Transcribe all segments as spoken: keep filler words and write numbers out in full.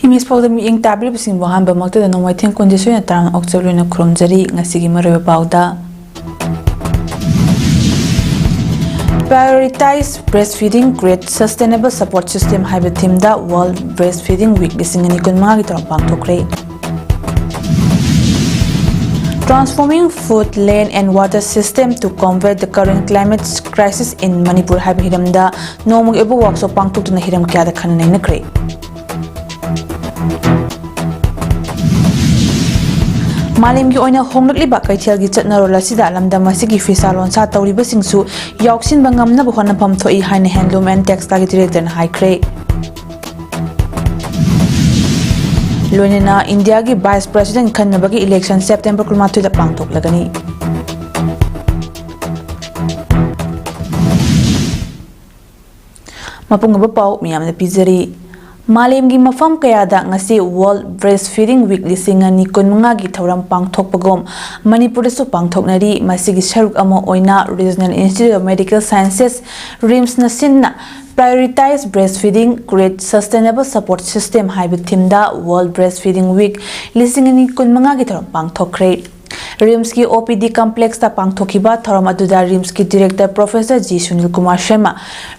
ꯏꯃꯤꯁ ꯄꯥꯎꯗ ꯃꯤꯠꯌꯦꯡ ꯇꯥꯕꯤꯔꯤꯕꯁꯤꯡꯕꯨ ꯑꯍꯥꯟꯕꯃꯛꯇꯗ ꯅꯣꯡꯃꯥꯏꯊꯦꯝ ꯀꯨꯟꯗꯤꯁꯣꯏꯅ ꯇꯔꯥꯝꯅ ꯑꯣꯛꯆꯔꯨꯅ ꯈꯨꯔꯨꯝꯖꯔꯤ꯫ ꯉꯁꯤꯒꯤ ꯃꯔꯨꯑꯣꯏꯕ ꯄꯥꯎꯗ, Prioritize Breastfeeding, Create Sustainable Support System ꯍꯥꯏꯕ ꯊꯤꯝꯗ World Breastfeeding Week ꯂꯤꯁꯤꯡ ꯑꯅꯤ ꯀꯨꯟꯃꯉꯥꯒꯤ ꯊꯧꯔꯝ ꯄꯥꯡꯊꯣꯛꯈ꯭ꯔꯦ꯫ Transforming Food, Land and Water System to Combat the Current Climate Crisis in Manipur ꯍꯥꯏꯕ ꯍꯤꯔꯝꯗ ꯅꯣꯡꯃꯒꯤ ꯑꯣꯏꯕ ꯋꯥꯛꯁꯣꯞ ꯄꯥꯡꯊꯣꯛꯇꯨꯅ ꯍꯤꯔꯝ ꯀꯌꯥꯗ ꯈꯟꯅ ꯅꯩꯅꯈ꯭ꯔꯦ꯫ ꯃꯥꯂꯦꯝꯒꯤ ꯑꯣꯏꯅ ꯍꯣꯡꯂꯛꯂꯤꯕ ꯀꯩꯊꯦꯜꯒꯤ ꯆꯠꯅꯔꯣꯜ ꯑꯁꯤꯗ ꯂꯝꯗꯝ ꯑꯁꯤꯒꯤ ꯐꯤꯁꯥ ꯂꯣꯟꯁꯥ ꯇꯧꯔꯤꯕꯁꯤꯡꯁꯨ ꯌꯥꯎꯁꯤꯟꯕ ꯉꯝꯅꯕ ꯍꯣꯠꯅꯐꯝ ꯊꯣꯛꯏ ꯍꯥꯏꯅ Handloom and Textileꯒꯤ directorꯅ ꯍꯥꯏꯈ꯭ꯔꯦ꯫ ꯂꯣꯏꯅꯅ ꯏꯟꯗꯤꯌꯥꯒꯤ vice president ꯈꯟꯅꯕꯒꯤ election September ꯀꯨꯟꯃꯥꯊꯣꯏꯗ ꯄꯥꯡꯊꯣꯛꯂꯒꯅꯤ꯫ ꯃꯄꯨꯡ ꯑꯣꯏꯕ ꯄꯥꯎ ꯃꯤꯌꯥꯝꯗ ꯄꯤꯖꯔꯤ꯫ ꯃꯥꯂꯦꯝꯒꯤ ꯃꯐꯝ ꯀꯌꯥꯗ ꯉꯁꯤ World Breastfeeding Week ꯂꯤꯁꯤꯡ ꯑꯅꯤ ꯀꯨꯟꯃꯉꯥꯒꯤ ꯊꯧꯔꯝ ꯄꯥꯡꯊꯣꯛꯄꯒꯨꯝ ꯃꯅꯤꯄꯨꯔꯗꯁꯨ ꯄꯥꯡꯊꯣꯛꯅꯔꯤ꯫ ꯃꯁꯤꯒꯤ ꯁꯔꯨꯛ ꯑꯃ ꯑꯣꯏꯅ Regional Institute of Medical Sciences, RIMSꯅ ꯁꯤꯟꯅ Prioritize Breastfeeding, Create Sustainable Support System ꯍꯥꯏꯕ ꯊꯤꯝꯗ World Breastfeeding Week ꯂꯤꯁꯤꯡ ꯑꯅꯤ ꯀꯨꯟꯃꯉꯥꯒꯤ ꯊꯧꯔꯝ ꯄꯥꯡꯊꯣꯛꯈ꯭ꯔꯦ꯫ RIMSꯀꯤ OPD complexꯇ ꯄꯥꯡꯊꯣꯛꯈꯤꯕ ꯊꯧꯔꯝ ꯑꯗꯨꯗ RIMSꯀꯤ director Professor G Sunil Kumar Sharma,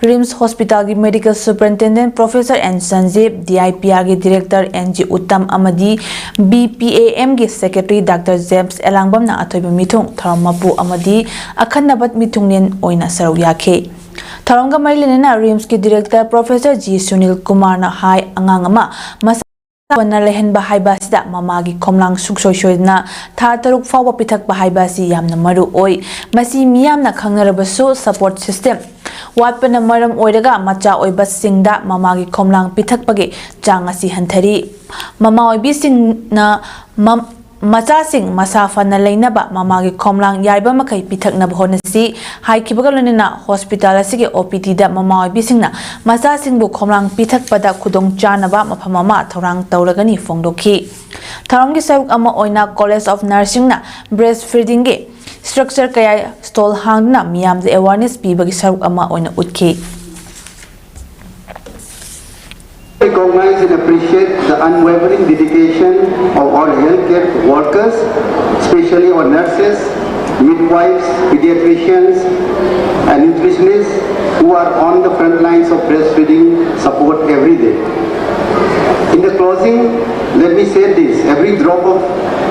RIMS Hospitalꯒꯤ medical superintendent Professor N ꯁꯟꯖꯤꯞ, DIPRꯒꯤ director N G Uttam ꯑꯃꯗꯤ BPAMꯒꯤ secretary Doctor James ꯑꯦꯂꯥꯡꯕꯝꯅ ꯑꯊꯣꯏꯕ ꯃꯤꯊꯨꯡ, ꯊꯧꯔꯝ ꯃꯄꯨ ꯑꯃꯗꯤ ꯑꯈꯟꯅꯕ ꯃꯤꯊꯨꯡꯂꯦꯟ ꯑꯣꯏꯅ ꯁꯔꯨꯛ ꯌꯥꯈꯤ꯫ ꯊꯧꯔꯝꯒ ꯃꯔꯤ ꯂꯩꯅꯅ RIMSꯀꯤ director Professor G ꯁꯨꯅꯤꯜ ꯀꯨꯃꯥꯔꯅ ꯍꯥꯏ, ꯑꯉꯥꯡ ꯑꯃ ꯃꯁꯥ ꯄꯟꯅ ꯂꯩꯍꯟꯕ ꯍꯥꯏꯕ ꯑꯁꯤꯗ ꯃꯃꯥꯒꯤ ꯈꯣꯝꯂꯥꯡ ꯁꯨꯡꯁꯣꯏ ꯁꯣꯏꯗꯅ ꯊꯥ ꯇꯔꯨꯛ ꯐꯥꯎꯕ ꯄꯤꯊꯛꯄ ꯍꯥꯏꯕ ꯑꯁꯤ ꯌꯥꯝꯅ ꯃꯔꯨ ꯑꯣꯏ꯫ ꯃꯁꯤ ꯃꯤꯌꯥꯝꯅ ꯈꯪꯅꯔꯕꯁꯨ, support system ꯋꯥꯠꯄꯅ ꯃꯔꯝ ꯑꯣꯏꯔꯒ ꯃꯆꯥ ꯑꯣꯏꯕꯁꯤꯡꯗ ꯃꯃꯥꯒꯤ ꯈꯣꯝꯂꯥꯡ ꯄꯤꯊꯛꯄꯒꯤ ꯆꯥꯡ ꯑꯁꯤ ꯍꯟꯊꯔꯤ꯫ ꯃꯃꯥ ꯑꯣꯏꯕꯤꯁꯤꯡꯅ ꯃꯝ-, ꯃꯆꯥꯁꯤꯡ ꯃꯁꯥ ꯐꯅ ꯂꯩꯅꯕ ꯃꯃꯥꯒꯤ ꯈꯣꯝꯂꯥꯡ ꯌꯥꯔꯤꯕ ꯃꯈꯩ ꯄꯤꯊꯛꯅꯕ ꯍꯣꯠꯅꯁꯤ ꯍꯥꯏꯈꯤꯕꯒ ꯂꯣꯏꯅꯅ ꯍꯣꯁꯄꯤꯇꯥꯜ ꯑꯁꯤꯒꯤ ꯑꯣ ꯄꯤ ꯗꯤꯗ ꯃꯃꯥ ꯑꯣꯏꯕꯤꯁꯤꯡꯅ ꯃꯆꯥꯁꯤꯡꯕꯨ ꯈꯣꯝꯂꯥꯡ ꯄꯤꯊꯛꯄꯗ ꯈꯨꯗꯣꯡ ꯆꯥꯅꯕ ꯃꯐꯝ ꯑꯃ ꯊꯧꯔꯥꯡ ꯇꯧꯔꯒꯅꯤ ꯐꯣꯡꯗꯣꯛꯈꯤ꯫ ꯊꯧꯔꯝꯒꯤ ꯁꯔꯨꯛ ꯑꯃ ꯑꯣꯏꯅ College of Nursingꯅ breast feedingꯒꯤ structure ꯀꯌꯥ stall ꯍꯥꯡꯗꯨꯅ ꯃꯤꯌꯥꯝꯗ awareness ꯄꯤꯕꯒꯤ ꯁꯔꯨꯛ ꯑꯃ ꯑꯣꯏꯅ ꯎꯠꯈꯤ꯫ Recognize and appreciate the unwavering dedication of our healthcare workers, especially our nurses, midwives, pediatricians, and nutritionists who are on the front lines of breastfeeding support every day. In the closing, let me say this: every drop of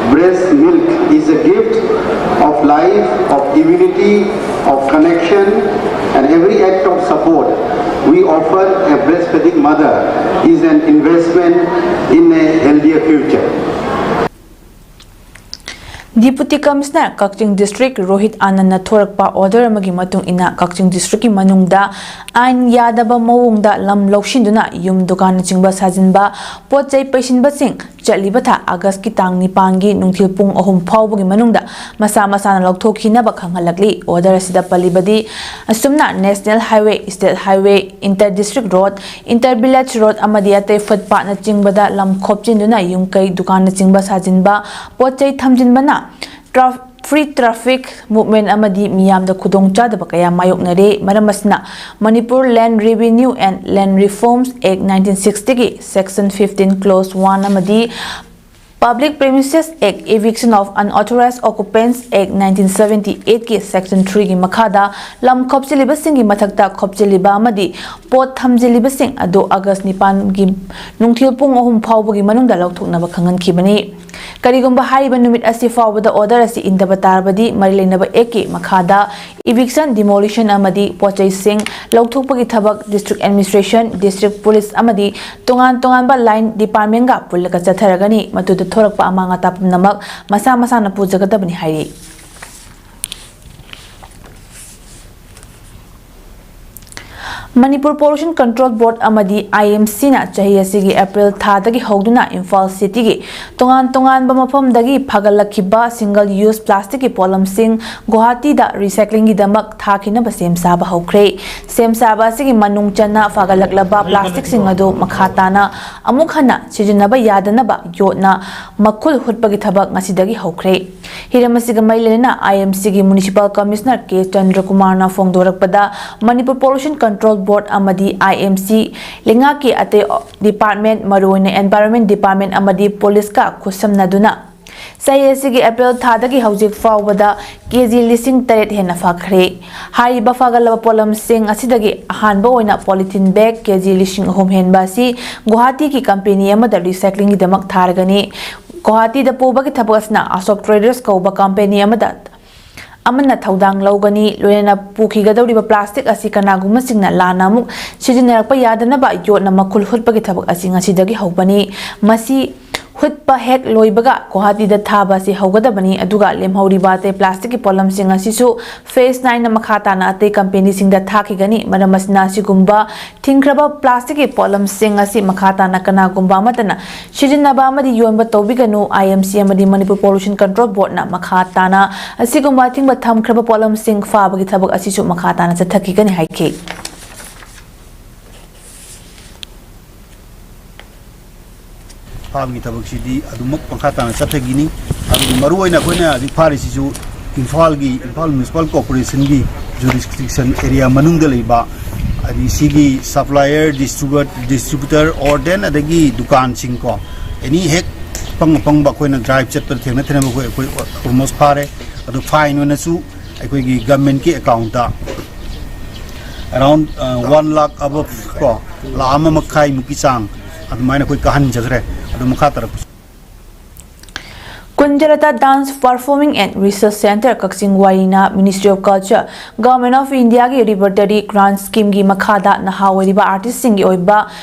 breast milk is a gift of life, of immunity, of connection, and every act of support we offer a breastfeeding mother is an investment in a healthier future. Deputy Commissioner Kakching District Rohit ꯑꯥꯅꯟꯗꯅ ꯊꯣꯔꯛꯄ order ꯑꯃꯒꯤ ꯃꯇꯨꯡ ꯏꯟꯅ ꯀꯛꯆꯤꯡ Districtꯀꯤ ꯃꯅꯨꯡꯗ ꯑꯥꯏꯟ ꯌꯥꯗꯕ ꯃꯑꯣꯡꯗ ꯂꯝ ꯂꯧꯁꯤꯟꯗꯨꯅ ꯌꯨꯝ ꯗꯨꯀꯥꯟꯅꯆꯤꯡꯕ ꯁꯥꯖꯤꯟꯕ, ꯄꯣꯠ ꯆꯩ ꯄꯩꯁꯤꯟꯕꯁꯤꯡ ꯆꯠꯂꯤꯕ ꯊꯥ Augustꯀꯤ ꯇꯥꯡ ꯅꯤꯄꯥꯟꯒꯤ ꯅꯨꯡꯊꯤꯜ ꯄꯨꯡ ꯑꯍꯨꯝ ꯐꯥꯎꯕꯒꯤ ꯃꯅꯨꯡꯗ ꯃꯁꯥ ꯃꯁꯥꯅ ꯂꯧꯊꯣꯛꯈꯤꯅꯕ ꯈꯪꯍꯜꯂꯛꯂꯤ꯫ Order ꯑꯁꯤꯗ ꯄꯜꯂꯤꯕꯗꯤ ꯑꯁꯨꯝꯅ National Highway, State Highway, Inter District Road, Inter Village Road ꯑꯃꯗꯤ ꯑꯇꯩ footpathꯅꯆꯤꯡꯕꯗ ꯂꯝ ꯈꯣꯞꯆꯤꯟꯗꯨꯅ ꯌꯨꯝ ꯀꯩ ꯗꯨꯀꯥꯟꯅꯆꯤꯡꯕ ꯁꯥꯖꯤꯟꯕ, ꯄꯣꯠ ꯆꯩ ꯊꯝꯖꯤꯟꯕꯅ ꯇ꯭ꯔꯥ-, free traffic movement ꯑꯃꯗꯤ ꯃꯤꯌꯥꯝꯗ ꯈꯨꯗꯣꯡꯆꯥꯗꯕ ꯀꯌꯥ ꯃꯥꯌꯣꯛꯅꯔꯦ꯫ ꯃꯔꯝ ꯑꯁꯤꯅ Manipur Land Revenue and Land Reforms Act nineteen sixtyꯒꯤ Section fifteen Clause one ꯑꯃꯗꯤ Public Premises Act, Eviction of Unauthorized Occupants Act nineteen seventy-eightꯀꯤ Section threeꯒꯤ ꯃꯈꯥꯗ ꯂꯝ ꯈꯣꯞꯆꯤꯜꯂꯤꯕꯁꯤꯡꯒꯤ ꯃꯊꯛꯇ ꯈꯣꯞꯆꯤꯜꯂꯤꯕ ꯑꯃꯗꯤ ꯄꯣꯠ ꯊꯝꯖꯤꯜꯂꯤꯕꯁꯤꯡ ꯑꯗꯨ August ꯅꯤꯄꯥꯟꯒꯤ ꯅꯨꯡꯊꯤꯜ ꯄꯨꯡ ꯑꯍꯨꯝ ꯐꯥꯎꯕꯒꯤ ꯃꯅꯨꯡꯗ ꯂꯧꯊꯣꯛꯅꯕ ꯈꯪꯍꯟꯈꯤꯕꯅꯤ꯫ ꯀꯔꯤꯒꯨꯝꯕ ꯍꯥꯏꯔꯤꯕ ꯅꯨꯃꯤꯠ ꯑꯁꯤ ꯐꯥꯎꯕꯗ order ꯑꯁꯤ ꯏꯟꯗꯕ ꯇꯥꯔꯕꯗꯤ ꯃꯔꯤ ꯂꯩꯅꯕ Actꯀꯤ ꯃꯈꯥꯗ eviction, demolition ꯑꯃꯗꯤ ꯄꯣꯠꯆꯩꯁꯤꯡ ꯂꯧꯊꯣꯛꯄꯒꯤ ꯊꯕꯛ District Administration, District Police ꯑꯃꯗꯤ ꯇꯣꯉꯥꯟ ꯇꯣꯉꯥꯟꯕ Line Departmentꯀ ꯄꯨꯜꯂꯒ ꯆꯠꯊꯔꯒꯅꯤ꯫ ꯃꯗꯨꯗ ꯊꯣꯔꯛꯄ ꯑꯃꯥꯡ ꯑꯇꯥ ꯄꯨꯝꯅꯃꯛ ꯃꯁꯥ ꯃꯁꯥꯅ ꯄꯨꯖꯒꯗꯕꯅꯤ ꯍꯥꯏꯔꯤ꯫ ꯃꯅꯤꯄꯨꯔ ꯄꯣꯂꯨꯁꯟ ꯀꯟꯇ꯭ꯔꯣꯜ ꯕꯣꯔꯗ ꯑꯃꯗꯤ ꯑꯥꯏ ꯑꯦꯝ ꯁꯤꯅ ꯆꯍꯤ ꯑꯁꯤꯒꯤ ꯑꯦꯄ꯭ꯔꯤꯜ ꯊꯥꯗꯒꯤ ꯍꯧꯗꯨꯅ ꯏꯝꯐꯥꯜ ꯁꯤꯇꯤꯒꯤ ꯇꯣꯉꯥꯟ ꯇꯣꯉꯥꯟꯕ ꯃꯐꯝꯗꯒꯤ ꯐꯒꯠꯂꯛꯈꯤꯕ ꯁꯤꯡꯒꯜ ꯌꯨꯁ ꯄ꯭ꯂꯥꯁꯇꯤꯛꯀꯤ ꯄꯣꯠꯂꯝꯁꯤꯡ ꯒꯨꯋꯥꯍꯥꯇꯤꯗ ꯔꯤꯁꯥꯏꯀ꯭ꯂꯤꯡꯒꯤꯗꯃꯛ ꯊꯥꯈꯤꯅꯕ ꯁꯦꯝ ꯁꯥꯕ ꯍꯧꯈ꯭ꯔꯦ꯫ ꯁꯦꯝ ꯁꯥꯕ ꯑꯁꯤꯒꯤ ꯃꯅꯨꯡ ꯆꯟꯅ ꯐꯒꯠꯂꯛꯂꯕ ꯄ꯭ꯂꯥꯁꯇꯤꯛꯁꯤꯡ ꯑꯗꯨ ꯃꯈꯥ ꯇꯥꯅ ꯑꯃꯨꯛ ꯍꯟꯅ ꯁꯤꯖꯤꯟꯅꯕ ꯌꯥꯗꯅꯕ ꯌꯣꯠꯅ ꯃꯈꯨꯜ ꯍꯨꯠꯄꯒꯤ ꯊꯕꯛ ꯉꯁꯤꯗꯒꯤ ꯍꯧꯈ꯭ꯔꯦ꯫ ꯍꯤꯔꯝ ꯑꯁꯤꯒ ꯃꯔꯤ ꯂꯩꯅꯅ ꯑꯥꯏ ꯑꯦꯝ ꯁꯤꯒꯤ ꯃ꯭ꯌꯨꯅꯤꯁꯤꯄꯥꯜ ꯀꯃꯤꯁꯅꯔ ꯀꯦ ꯆꯟꯗ꯭ꯔꯀꯨꯃꯥꯔꯅ ꯐꯣꯡꯗꯣꯔꯛꯄꯗ, ꯃꯅꯤꯄꯨꯔ ꯄꯣꯂꯨꯁꯟ ꯀꯟꯇ꯭ꯔꯣꯜ ꯕꯣꯔꯗ ꯑꯃꯗꯤ ꯑꯥꯏ ꯑꯦꯝ ꯁꯤ ꯂꯩꯉꯥꯛꯀꯤ ꯑꯇꯩ ꯗꯤꯄꯥꯔꯠꯃꯦꯟ, ꯃꯔꯨꯑꯣꯏꯅ ꯑꯦꯟꯚꯥꯏꯔꯣꯟꯃꯦꯟ ꯗꯤꯄꯥꯔꯠꯃꯦꯟ ꯑꯃꯗꯤ ꯄꯨꯂꯤꯁꯀ ꯈꯨꯠꯁꯝꯅꯗꯨꯅ ꯆꯍꯤ ꯑꯁꯤꯒꯤ ꯑꯦꯄ꯭ꯔꯤꯜ ꯊꯥꯗꯒꯤ ꯍꯧꯖꯤꯛ ꯐꯥꯎꯕꯗ ꯀꯦ ꯖꯤ ꯂꯤꯁꯤꯡ ꯇꯔꯦꯠ ꯍꯦꯟꯅ ꯐꯈ꯭ꯔꯦ꯫ ꯍꯥꯏꯔꯤꯕ ꯐꯒꯠꯂꯕ ꯄꯣꯠꯂꯝꯁꯤꯡ ꯑꯁꯤꯗꯒꯤ ꯑꯍꯥꯟꯕ ꯑꯣꯏꯅ ꯄꯣꯂꯤꯊꯤꯟ ꯕꯦꯒ ꯀꯦ ꯖꯤ ꯂꯤꯁꯤꯡ ꯑꯍꯨꯝ ꯍꯦꯟꯕ ꯑꯁꯤ ꯒꯨꯋꯥꯍꯥꯇꯤꯒꯤ ꯀꯝꯄꯦꯅꯤ ꯑꯃꯗ ꯔꯤꯁꯥꯏꯀ꯭ꯂꯤꯡꯒꯤꯗꯃꯛ ꯊꯥꯔꯒꯅꯤ꯫ ꯒꯨꯋꯥꯍꯥꯇꯤꯗ ꯄꯨꯕꯒꯤ ꯊꯕꯛ ꯑꯁꯤꯅ ꯑꯁꯣꯛ ꯇ꯭ꯔꯦꯗꯔꯁ ꯀꯧꯕ ꯀꯝꯄꯦꯅꯤ ꯑꯃꯗ ꯑꯃꯅ ꯊꯧꯗꯥꯡ ꯂꯧꯒꯅꯤ꯫ ꯂꯣꯏꯅꯅ ꯄꯨꯈꯤꯒꯗꯧꯔꯤꯕ ꯄ꯭ꯂꯥꯁꯇꯤꯛ ꯑꯁꯤ ꯀꯅꯥꯒꯨꯝꯕꯁꯤꯡꯅ ꯂꯥꯟꯅ ꯑꯃꯨꯛ ꯁꯤꯖꯤꯟꯅꯔꯛꯄ ꯌꯥꯗꯅꯕ ꯌꯣꯠꯅ ꯃꯈꯨꯜ ꯍꯨꯠꯄꯒꯤ ꯊꯕꯛ ꯑꯁꯤ ꯉꯁꯤꯗꯒꯤ ꯍꯧꯕꯅꯤ꯫ ꯃꯁꯤ ꯍꯨꯠꯄ ꯍꯦꯛ ꯂꯣꯏꯕꯒ ꯒꯨꯋꯥꯍꯥꯇꯤꯗ ꯊꯥꯕ ꯑꯁꯤ ꯍꯧꯒꯗꯕꯅꯤ꯫ ꯑꯗꯨꯒ ꯂꯦꯝꯍꯧꯔꯤꯕ ꯑꯇꯩ ꯄ꯭ꯂꯥꯁꯇꯤꯛꯀꯤ ꯄꯣꯠꯂꯝꯁꯤꯡ ꯑꯁꯤꯁꯨ ꯐꯦꯖ ꯅꯥꯏꯅ ꯃꯈꯥ ꯇꯥꯅ ꯑꯇꯩ ꯀꯝꯄꯦꯅꯤꯁꯤꯡꯗ ꯊꯥꯈꯤꯒꯅꯤ꯫ ꯃꯔꯝ ꯑꯁꯤꯅ ꯑꯁꯤꯒꯨꯝꯕ ꯊꯤꯡꯈ꯭ꯔꯕ ꯄ꯭ꯂꯥꯁꯇꯤꯛꯀꯤ ꯄꯣꯠꯂꯝꯁꯤꯡ ꯑꯁꯤ ꯃꯈꯥ ꯇꯥꯅ ꯀꯅꯥꯒꯨꯝꯕ ꯑꯃꯠꯇꯅ ꯁꯤꯖꯤꯟꯅꯕ ꯑꯃꯗꯤ ꯌꯣꯟꯕ ꯇꯧꯕꯤꯒꯅꯨ꯫ ꯑꯥꯏ ꯑꯦꯝ ꯁꯤ ꯑꯃꯗꯤ ꯃꯅꯤꯄꯨꯔ ꯄꯣꯂꯨꯁꯟ ꯀꯟꯇ꯭ꯔꯣꯜ ꯕꯣꯔꯗꯅ ꯃꯈꯥ ꯇꯥꯅ ꯑꯁꯤꯒꯨꯝꯕ ꯑꯊꯤꯡꯕ ꯊꯝꯈ꯭ꯔꯕ ꯄꯣꯠꯂꯝꯁꯤꯡ ꯐꯥꯕꯒꯤ ꯊꯕꯛ ꯑꯁꯤꯁꯨ ꯃꯈꯥ ꯇꯥꯅ ꯆꯠꯊꯈꯤꯒꯅꯤ ꯍꯥꯏꯈꯤ꯫ ꯐꯥꯕꯒꯤ ꯊꯕꯛꯁꯤꯗꯤ ꯑꯗꯨꯃꯛ ꯃꯈꯥ ꯇꯥꯅ ꯆꯠꯊꯈꯤꯅꯤ꯫ ꯑꯗꯨꯒ ꯃꯔꯨꯑꯣꯏꯅ ꯑꯩꯈꯣꯏꯅ ꯍꯧꯖꯤꯛ ꯐꯥꯔꯤꯁꯤꯁꯨ ꯏꯝꯐꯥꯜꯒꯤ, ꯏꯝꯐꯥꯜ ꯃ꯭ꯌꯨꯅꯤꯁꯤꯄꯥꯜ ꯀꯣꯔꯄꯣꯔꯦꯁꯟꯒꯤ ꯖꯨꯔꯤꯁꯗꯤꯛꯁꯟ ꯑꯦꯔꯤꯌꯥ ꯃꯅꯨꯡꯗ ꯂꯩꯕ, ꯍꯥꯏꯗꯤ ꯁꯤꯒꯤ ꯁꯄ꯭ꯂꯥꯏꯌꯔ, ꯗꯤꯁꯇ꯭ꯔꯤꯕ꯭ꯌꯨꯇꯔ, ꯑꯣꯔ ꯗꯦꯟ ꯑꯗꯒꯤ ꯗꯨꯀꯥꯟꯁꯤꯡꯀꯣ, ꯑꯦꯅꯤ ꯍꯦꯛ ꯑꯄꯪ ꯑꯄꯪꯕ ꯑꯩꯈꯣꯏꯅ ꯗ꯭ꯔꯥꯏꯚ ꯆꯠꯄꯗ ꯊꯦꯡꯅ ꯊꯦꯡꯅꯕ ꯑꯩꯈꯣꯏ, ꯑꯩꯈꯣꯏ ꯑꯣꯜꯃꯣꯁ ꯐꯥꯔꯦ꯫ ꯑꯗꯨ ꯐꯥꯏꯟ ꯑꯣꯏꯅꯁꯨ ꯑꯩꯈꯣꯏꯒꯤ ꯒꯚꯔꯟꯃꯦꯟꯠꯀꯤ ꯑꯦꯀꯥꯎꯟꯠꯇ ꯑꯦꯔꯥꯎꯟ ꯋꯥꯟ ꯂꯥꯈ ꯑꯕꯞ ꯀꯣ, ꯂꯥꯈ ꯑꯃ ꯃꯈꯥꯏꯃꯨꯛꯀꯤ ꯆꯥꯡ ꯑꯗꯨꯃꯥꯏꯅ ꯑꯩꯈꯣꯏ ꯀꯥꯍꯟꯖꯈ꯭ꯔꯦ꯫ ꯑꯗꯨ ꯃꯈꯥ ꯇꯥꯔꯛꯄꯁꯨ꯫ ꯀꯨꯟꯖꯂꯇꯥ Dance Performing and Research Centre Kakching ꯋꯥꯏꯔꯤꯅ Ministry of Culture, Government of Indiaꯒꯤ Repertory Grant Schemeꯒꯤ ꯃꯈꯥꯗ ꯅꯍꯥ ꯑꯣꯏꯔꯤꯕ ꯑꯥꯔꯇꯤꯁꯁꯤꯡꯒꯤ ꯑꯣꯏꯕ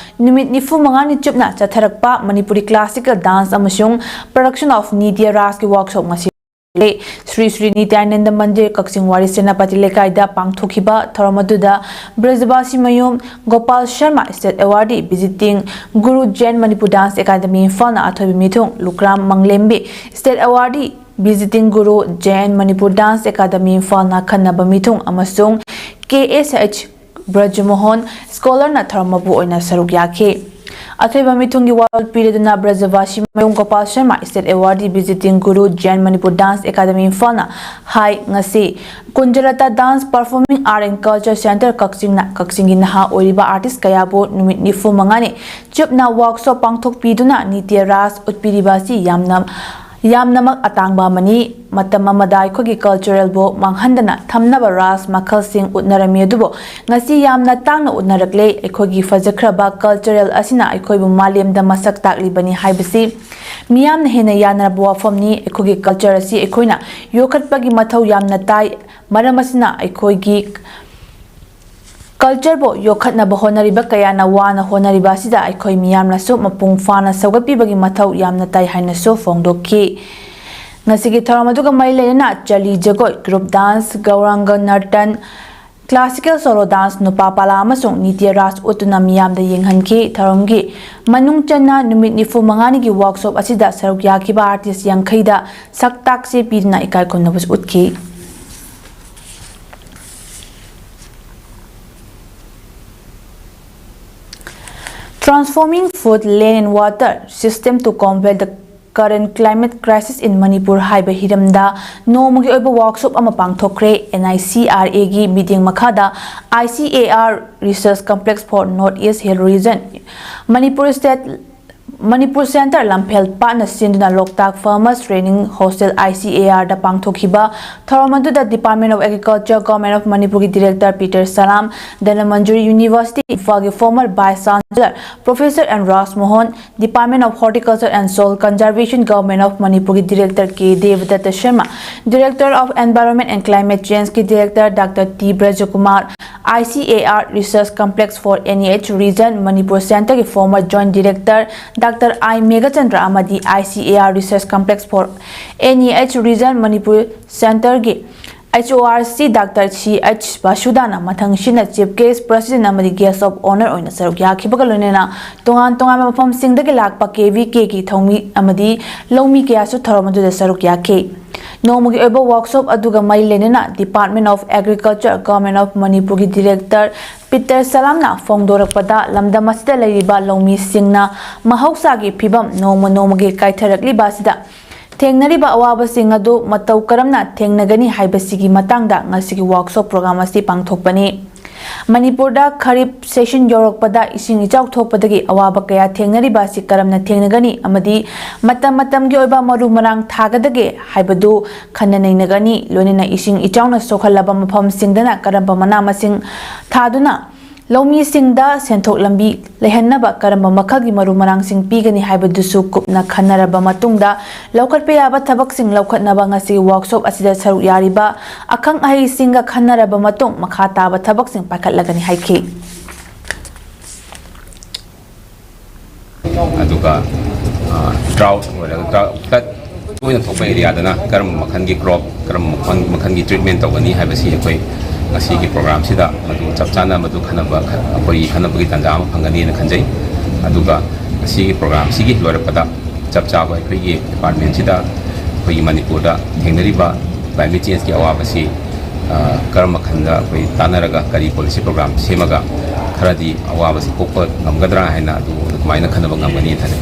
ꯅꯨꯃꯤꯠ ꯅꯤꯐꯨ ꯃꯉꯥꯅꯤ ꯆꯨꯞꯅ ꯆꯠꯊꯔꯛꯄ ꯃꯅꯤꯄꯨꯔꯤ classical dance ꯑꯃꯁꯨꯡ production of ꯅꯤꯇ꯭ꯌ ꯔꯥꯁꯀꯤ workshop ꯉꯁꯤ ꯁ꯭ꯔꯤ ꯁ꯭ꯔꯤ ꯅꯤꯇ꯭ꯌꯥꯅꯟꯗ ꯃꯟꯗꯤꯔ, ꯀꯛꯆꯤꯡ ꯋꯥꯔꯤ ꯁꯦꯅꯥꯄꯇꯤ ꯂꯩꯀꯥꯏꯗ ꯄꯥꯡꯊꯣꯛꯈꯤꯕ ꯊꯧꯔꯝ ꯑꯗꯨꯗ ꯕ꯭ꯔꯖꯕꯥꯁꯤ ꯃꯌꯨꯝ Gopal Sharma, State Awardee, Visiting Guru, Jain Manipur Dance Academy, ꯏꯝꯐꯥꯜꯅ ꯑꯊꯣꯏꯕ ꯃꯤꯊꯨꯡ, ꯂꯨꯀ꯭ꯔꯥꯝ ꯃꯪꯂꯦꯝꯕꯤ, State Awardee, Visiting Guru, Jain Manipur Dance Academy, ꯏꯝꯐꯥꯜꯅ ꯈꯟꯅꯕ ꯃꯤꯊꯨꯡ ꯑꯃꯁꯨꯡ ꯀꯦ ꯑꯦꯁ ꯑꯩꯆ ꯕ꯭ꯔꯖꯃꯣꯍꯟ, Scholarꯅ ꯊꯧꯔꯝ ꯃꯄꯨ ꯑꯣꯏꯅ ꯁꯔꯨꯛ ꯌꯥꯈꯤ꯫ ꯑꯊꯣꯏꯕ ꯃꯤꯊꯨꯡꯒꯤ ꯋꯥꯔꯣꯜ ꯄꯤꯔꯗꯨꯅ ꯕ꯭ꯔꯖꯕꯥꯁꯤ ꯃꯌꯨꯝ Gopal Sharma, State Awardee, Visiting Guru, Jain Manipur Dance Academy, ꯏꯝꯐꯥꯜꯅ ꯍꯥꯏ, ꯉꯁꯤ ꯀꯨꯟꯖꯂꯇꯥ Dance Performing Art and Culture Centre, ꯀꯛꯆꯤꯡꯅ ꯀꯛꯆꯤꯡꯒꯤ ꯅꯍꯥ ꯑꯣꯏꯔꯤꯕ artist ꯀꯌꯥꯕꯨ ꯅꯨꯃꯤꯠ ꯅꯤꯐꯨ ꯃꯉꯥꯅꯤ ꯆꯨꯞꯅ workshop ꯄꯥꯡꯊꯣꯛꯄꯤꯗꯨꯅ ꯅꯤꯇ꯭ꯌ ꯔꯥꯁ ꯎꯠꯄꯤꯔꯤꯕ ꯑꯁꯤ ꯌꯥꯝꯅ, ꯌꯥꯝꯅꯃꯛ ꯑꯇꯥꯡꯕ ꯑꯃꯅꯤ꯫ ꯃꯇꯝ ꯑꯃꯗ ꯑꯩꯈꯣꯏꯒꯤ culturalꯕꯨ ꯃꯥꯡꯍꯟꯗꯅ ꯊꯝꯅꯕ ꯔꯥꯁ ꯃꯈꯜꯁꯤꯡ ꯎꯠꯅꯔꯝꯃꯤ, ꯑꯗꯨꯕꯨ ꯉꯁꯤ ꯌꯥꯝꯅ ꯇꯥꯡꯅ ꯎꯠꯅꯔꯛꯂꯦ꯫ ꯑꯩꯈꯣꯏꯒꯤ ꯐꯖꯈ꯭ꯔꯕ cultural ꯑꯁꯤꯅ ꯑꯩꯈꯣꯏꯕꯨ ꯃꯥꯂꯦꯝꯗ ꯃꯁꯛ ꯇꯥꯛꯂꯤꯕꯅꯤ ꯍꯥꯏꯕꯁꯤ ꯃꯤꯌꯥꯝꯅ ꯍꯦꯟꯅ ꯌꯥꯅꯔꯕ ꯋꯥꯐꯝꯅꯤ꯫ ꯑꯩꯈꯣꯏꯒꯤ culture ꯑꯁꯤ ꯑꯩꯈꯣꯏꯅ ꯌꯣꯛꯈꯠꯄꯒꯤ ꯃꯊꯧ ꯌꯥꯝꯅ ꯇꯥꯏ꯫ ꯃꯔꯝ ꯑꯁꯤꯅ ꯑꯩꯈꯣꯏꯒꯤ cultureꯕꯨ ꯌꯣꯛꯈꯠꯅꯕ ꯍꯣꯠꯅꯔꯤꯕ ꯀꯌꯥꯅ ꯋꯥꯅ ꯍꯣꯠꯅꯔꯤꯕ ꯑꯁꯤꯗ ꯑꯩꯈꯣꯏ ꯃꯤꯌꯥꯝꯅꯁꯨ ꯃꯄꯨꯡ ꯐꯥꯅ ꯁꯧꯒꯠꯄꯤꯕꯒꯤ ꯃꯊꯧ ꯌꯥꯝꯅ ꯇꯥꯏ ꯍꯥꯏꯅꯁꯨ ꯐꯣꯡꯗꯣꯛꯈꯤ꯫ ꯉꯁꯤꯒꯤ ꯊꯧꯔꯝ ꯑꯗꯨꯒ ꯃꯔꯤ ꯂꯩꯅꯅ ꯆꯂꯤ ꯖꯒꯣꯏ, group dance, ꯒꯧꯔꯥꯡꯒ ꯅꯔꯇꯟ, classical solo dance, ꯅꯨꯄꯥ ꯄꯥꯂꯥ ꯑꯃꯁꯨꯡ ꯅꯤꯇ꯭ꯌ ꯔꯥꯁ ꯎꯠꯇꯨꯅ ꯃꯤꯌꯥꯝꯗ ꯌꯦꯡꯍꯟꯈꯤ꯫ ꯊꯧꯔꯝꯒꯤ ꯃꯅꯨꯡ ꯆꯟꯅ ꯅꯨꯃꯤꯠ ꯅꯤꯐꯨ ꯃꯉꯥꯅꯤꯒꯤ workshop ꯑꯁꯤꯗ ꯁꯔꯨꯛ ꯌꯥꯈꯤꯕ artist ꯌꯥꯡꯈꯩꯗ ꯁꯛ ꯇꯥꯛꯁꯦ ꯄꯤꯗꯨꯅ ꯏꯀꯥꯏ ꯈꯨꯝꯅꯕꯁꯨ ꯎꯠꯈꯤ꯫ Transforming Food, Land and Water System to Combat the Current Climate Crisis in Manipur ꯍꯥꯏꯕ ꯍꯤꯔꯝꯗ ꯅꯣꯡꯃꯒꯤ ꯑꯣꯏꯕ workshop ꯑꯃ ꯄꯥꯡꯊꯣꯛꯈ꯭ꯔꯦ꯫ ꯑꯦꯟ ꯑꯥꯏ ꯁꯤ ꯑꯥꯔ ꯑꯦꯒꯤ ꯃꯤꯠꯌꯦꯡ ꯃꯈꯥꯗ I C A R Research Complex for North East Hill Region, Manipur State, Manipur Centre, ꯂꯝꯐꯦꯜ ꯄꯥꯠꯅ ꯁꯤꯟꯗꯨꯅ ꯂꯣꯛꯇꯥꯛ Farmers Training Hostel, I C A R ꯗ ꯄꯥꯡꯊꯣꯛꯈꯤꯕ ꯊꯧꯔꯝ ꯑꯗꯨꯗ Department of Agriculture, Government of ꯃꯅꯤꯄꯨꯔꯒꯤ Director Peter Salam, Dhanamanjuri University ꯏꯝꯐꯥꯜꯒꯤ former Vice Chancellor Professor N Rajmohan, Department of Horticulture and Soil Conservation, Government of ꯃꯅꯤꯄꯨꯔꯒꯤ Director K ꯗꯦꯕꯗꯠꯇ Sharma, Director of Environment and Climate Change ꯀꯤ Director doctor T Brajakumar, I C A R Research Complex for N E H Region Manipur Center ꯒꯤ former Joint Director Doctor I Meghachandra ꯑꯃꯗꯤ I C A R Research Complex for N E H Region Manipur Center ꯒꯤ H O R C Doctor C H Vasudhana ꯃꯊꯪꯁꯤꯠꯅ Chief Guest, President ꯑꯃꯗꯤ Guest of Honour ꯑꯣꯏꯅ ꯁꯔꯨꯛ ꯌꯥꯈꯤꯕꯒ ꯂꯣꯏꯅꯅ ꯇꯣꯉꯥꯟ ꯇꯣꯉꯥꯟꯕ ꯃꯐꯝꯁꯤꯡꯗꯒꯤ ꯂꯥꯛꯄ K V K ꯒꯤ ꯊꯧꯃꯤ ꯑꯃꯗꯤ ꯂꯧꯃꯤ ꯀꯌꯥꯁꯨ ꯊꯧꯔꯝ ꯑꯗꯨꯗ ꯁꯔꯨꯛ ꯌꯥꯈꯤ꯫ ꯅꯣꯡꯃꯒꯤ ꯑꯣꯏꯕ workshop ꯑꯗꯨꯒ ꯃꯔꯤ ꯂꯩꯅꯅ Department of Agriculture, Government of ꯃꯅꯤꯄꯨꯔꯒꯤ Director ꯄꯤꯇꯔ ꯁꯂꯥꯝꯅ ꯐꯣꯡꯗꯣꯔꯛꯄꯗ, ꯂꯝꯗꯝ ꯑꯁꯤꯗ ꯂꯩꯔꯤꯕ ꯂꯧꯃꯤꯁꯤꯡꯅ ꯃꯍꯧꯁꯥꯒꯤ ꯐꯤꯕꯝ ꯅꯣꯡꯃ ꯅꯣꯡꯃꯒꯤ ꯀꯥꯏꯊꯔꯛꯂꯤꯕ ꯑꯁꯤꯗ ꯊꯦꯡꯅꯔꯤꯕ ꯑꯋꯥꯕꯁꯤꯡ ꯑꯗꯨ ꯃꯇꯧ ꯀꯔꯝꯅ ꯊꯦꯡꯅꯒꯅꯤ ꯍꯥꯏꯕꯁꯤꯒꯤ ꯃꯇꯥꯡꯗ ꯉꯁꯤꯒꯤ workshop program ꯑꯁꯤ ꯄꯥꯡꯊꯣꯛꯄꯅꯤ꯫ ꯃꯅꯤꯄꯨꯔꯗ ꯈꯔꯤꯞ season ꯌꯧꯔꯛꯄꯗ ꯏꯁꯤꯡ ꯏꯆꯥꯎ ꯊꯣꯛꯄꯗꯒꯤ ꯑꯋꯥꯕ ꯀꯌꯥ ꯊꯦꯡꯅꯔꯤꯕ ꯑꯁꯤ ꯀꯔꯝꯅ ꯊꯦꯡꯅꯒꯅꯤ ꯑꯃꯗꯤ ꯃꯇꯝ ꯃꯇꯝꯒꯤ ꯑꯣꯏꯕ ꯃꯔꯨ ꯃꯔꯥꯡ ꯊꯥꯒꯗꯒꯦ ꯍꯥꯏꯕꯗꯨ ꯈꯟꯅ ꯅꯩꯅꯒꯅꯤ꯫ ꯂꯣꯏꯅꯅ ꯏꯁꯤꯡ ꯏꯆꯥꯎꯅ ꯁꯣꯛꯍꯜꯂꯕ ꯃꯐꯝꯁꯤꯡꯗꯅ ꯀꯔꯝꯕ ꯃꯅꯥ ꯃꯁꯤꯡ ꯊꯥꯗꯨꯅ ꯂꯧꯃꯤꯁꯤꯡꯗ ꯁꯦꯟꯊꯣꯛ ꯂꯝꯕꯤ ꯂꯩꯍꯟꯅꯕ ꯀꯔꯝꯕ ꯃꯈꯜꯒꯤ ꯃꯔꯨ ꯃꯔꯥꯡꯁꯤꯡ ꯄꯤꯒꯅꯤ ꯍꯥꯏꯕꯗꯨꯁꯨ ꯀꯨꯞꯅ ꯈꯟꯅꯔꯕ ꯃꯇꯨꯡꯗ ꯂꯧꯈꯠꯄ ꯌꯥꯕ ꯊꯕꯛꯁꯤꯡ ꯂꯧꯈꯠꯅꯕ ꯉꯁꯤꯒꯤ workshop ꯑꯁꯤꯗ ꯁꯔꯨꯛ ꯌꯥꯔꯤꯕ ꯑꯈꯪ ꯑꯍꯩꯁꯤꯡꯒ ꯈꯟꯅꯔꯕ ꯃꯇꯨꯡ ꯃꯈꯥ ꯇꯥꯕ ꯊꯕꯛꯁꯤꯡ ꯄꯥꯏꯈꯠꯂꯒꯅꯤ ꯍꯥꯏꯈꯤ꯫ ꯑꯗꯨꯒ, ꯑ, drought ꯑꯣꯏꯔꯒ, drought, flood ꯇꯣꯏꯅ ꯊꯣꯛꯄ areaꯗꯅ ꯀꯔꯝꯕ ꯃꯈꯜꯒꯤ crop, ꯀꯔꯝꯕ ꯃꯈꯜ, ꯃꯈꯜꯒꯤ treatment ꯇꯧꯒꯅꯤ ꯍꯥꯏꯕꯁꯤ ꯑꯩꯈꯣꯏ ꯉꯁꯤꯒꯤ programꯁꯤꯗ ꯃꯗꯨ ꯆꯞ ꯆꯥꯅ ꯃꯗꯨ ꯈꯟꯅꯕ, ꯑꯩꯈꯣꯏꯒꯤ ꯈꯟꯅꯕꯒꯤ ꯇꯥꯟꯖꯥ ꯑꯃ ꯐꯪꯒꯅꯤꯅ ꯈꯟꯖꯩ꯫ ꯑꯗꯨꯒ ꯉꯁꯤꯒꯤ programꯁꯤꯒꯤ ꯂꯣꯏꯔꯛꯄꯗ ꯆꯞ ꯆꯥꯕ ꯑꯩꯈꯣꯏꯒꯤ departmentꯁꯤꯗ ꯑꯩꯈꯣꯏꯒꯤ ꯃꯅꯤꯄꯨꯔꯗ ꯊꯦꯡꯅꯔꯤꯕ climate changeꯀꯤ ꯑꯋꯥꯕꯁꯤ, ꯑ, ꯀꯔꯝꯕ ꯃꯈꯜꯗ ꯑꯩꯈꯣꯏ ꯇꯥꯟꯅꯔꯒ ꯀꯔꯤ policy program ꯁꯦꯝꯃꯒ ꯈꯔꯗꯤ ꯑꯋꯥꯕꯁꯤ ꯀꯣꯛꯄ ꯉꯝꯒꯗ꯭ꯔꯥ ꯍꯥꯏꯅ ꯑꯗꯨ ꯑꯗꯨꯃꯥꯏꯅ ꯈꯟꯅꯕ ꯉꯝꯒꯅꯤ ꯈꯜꯂꯤ꯫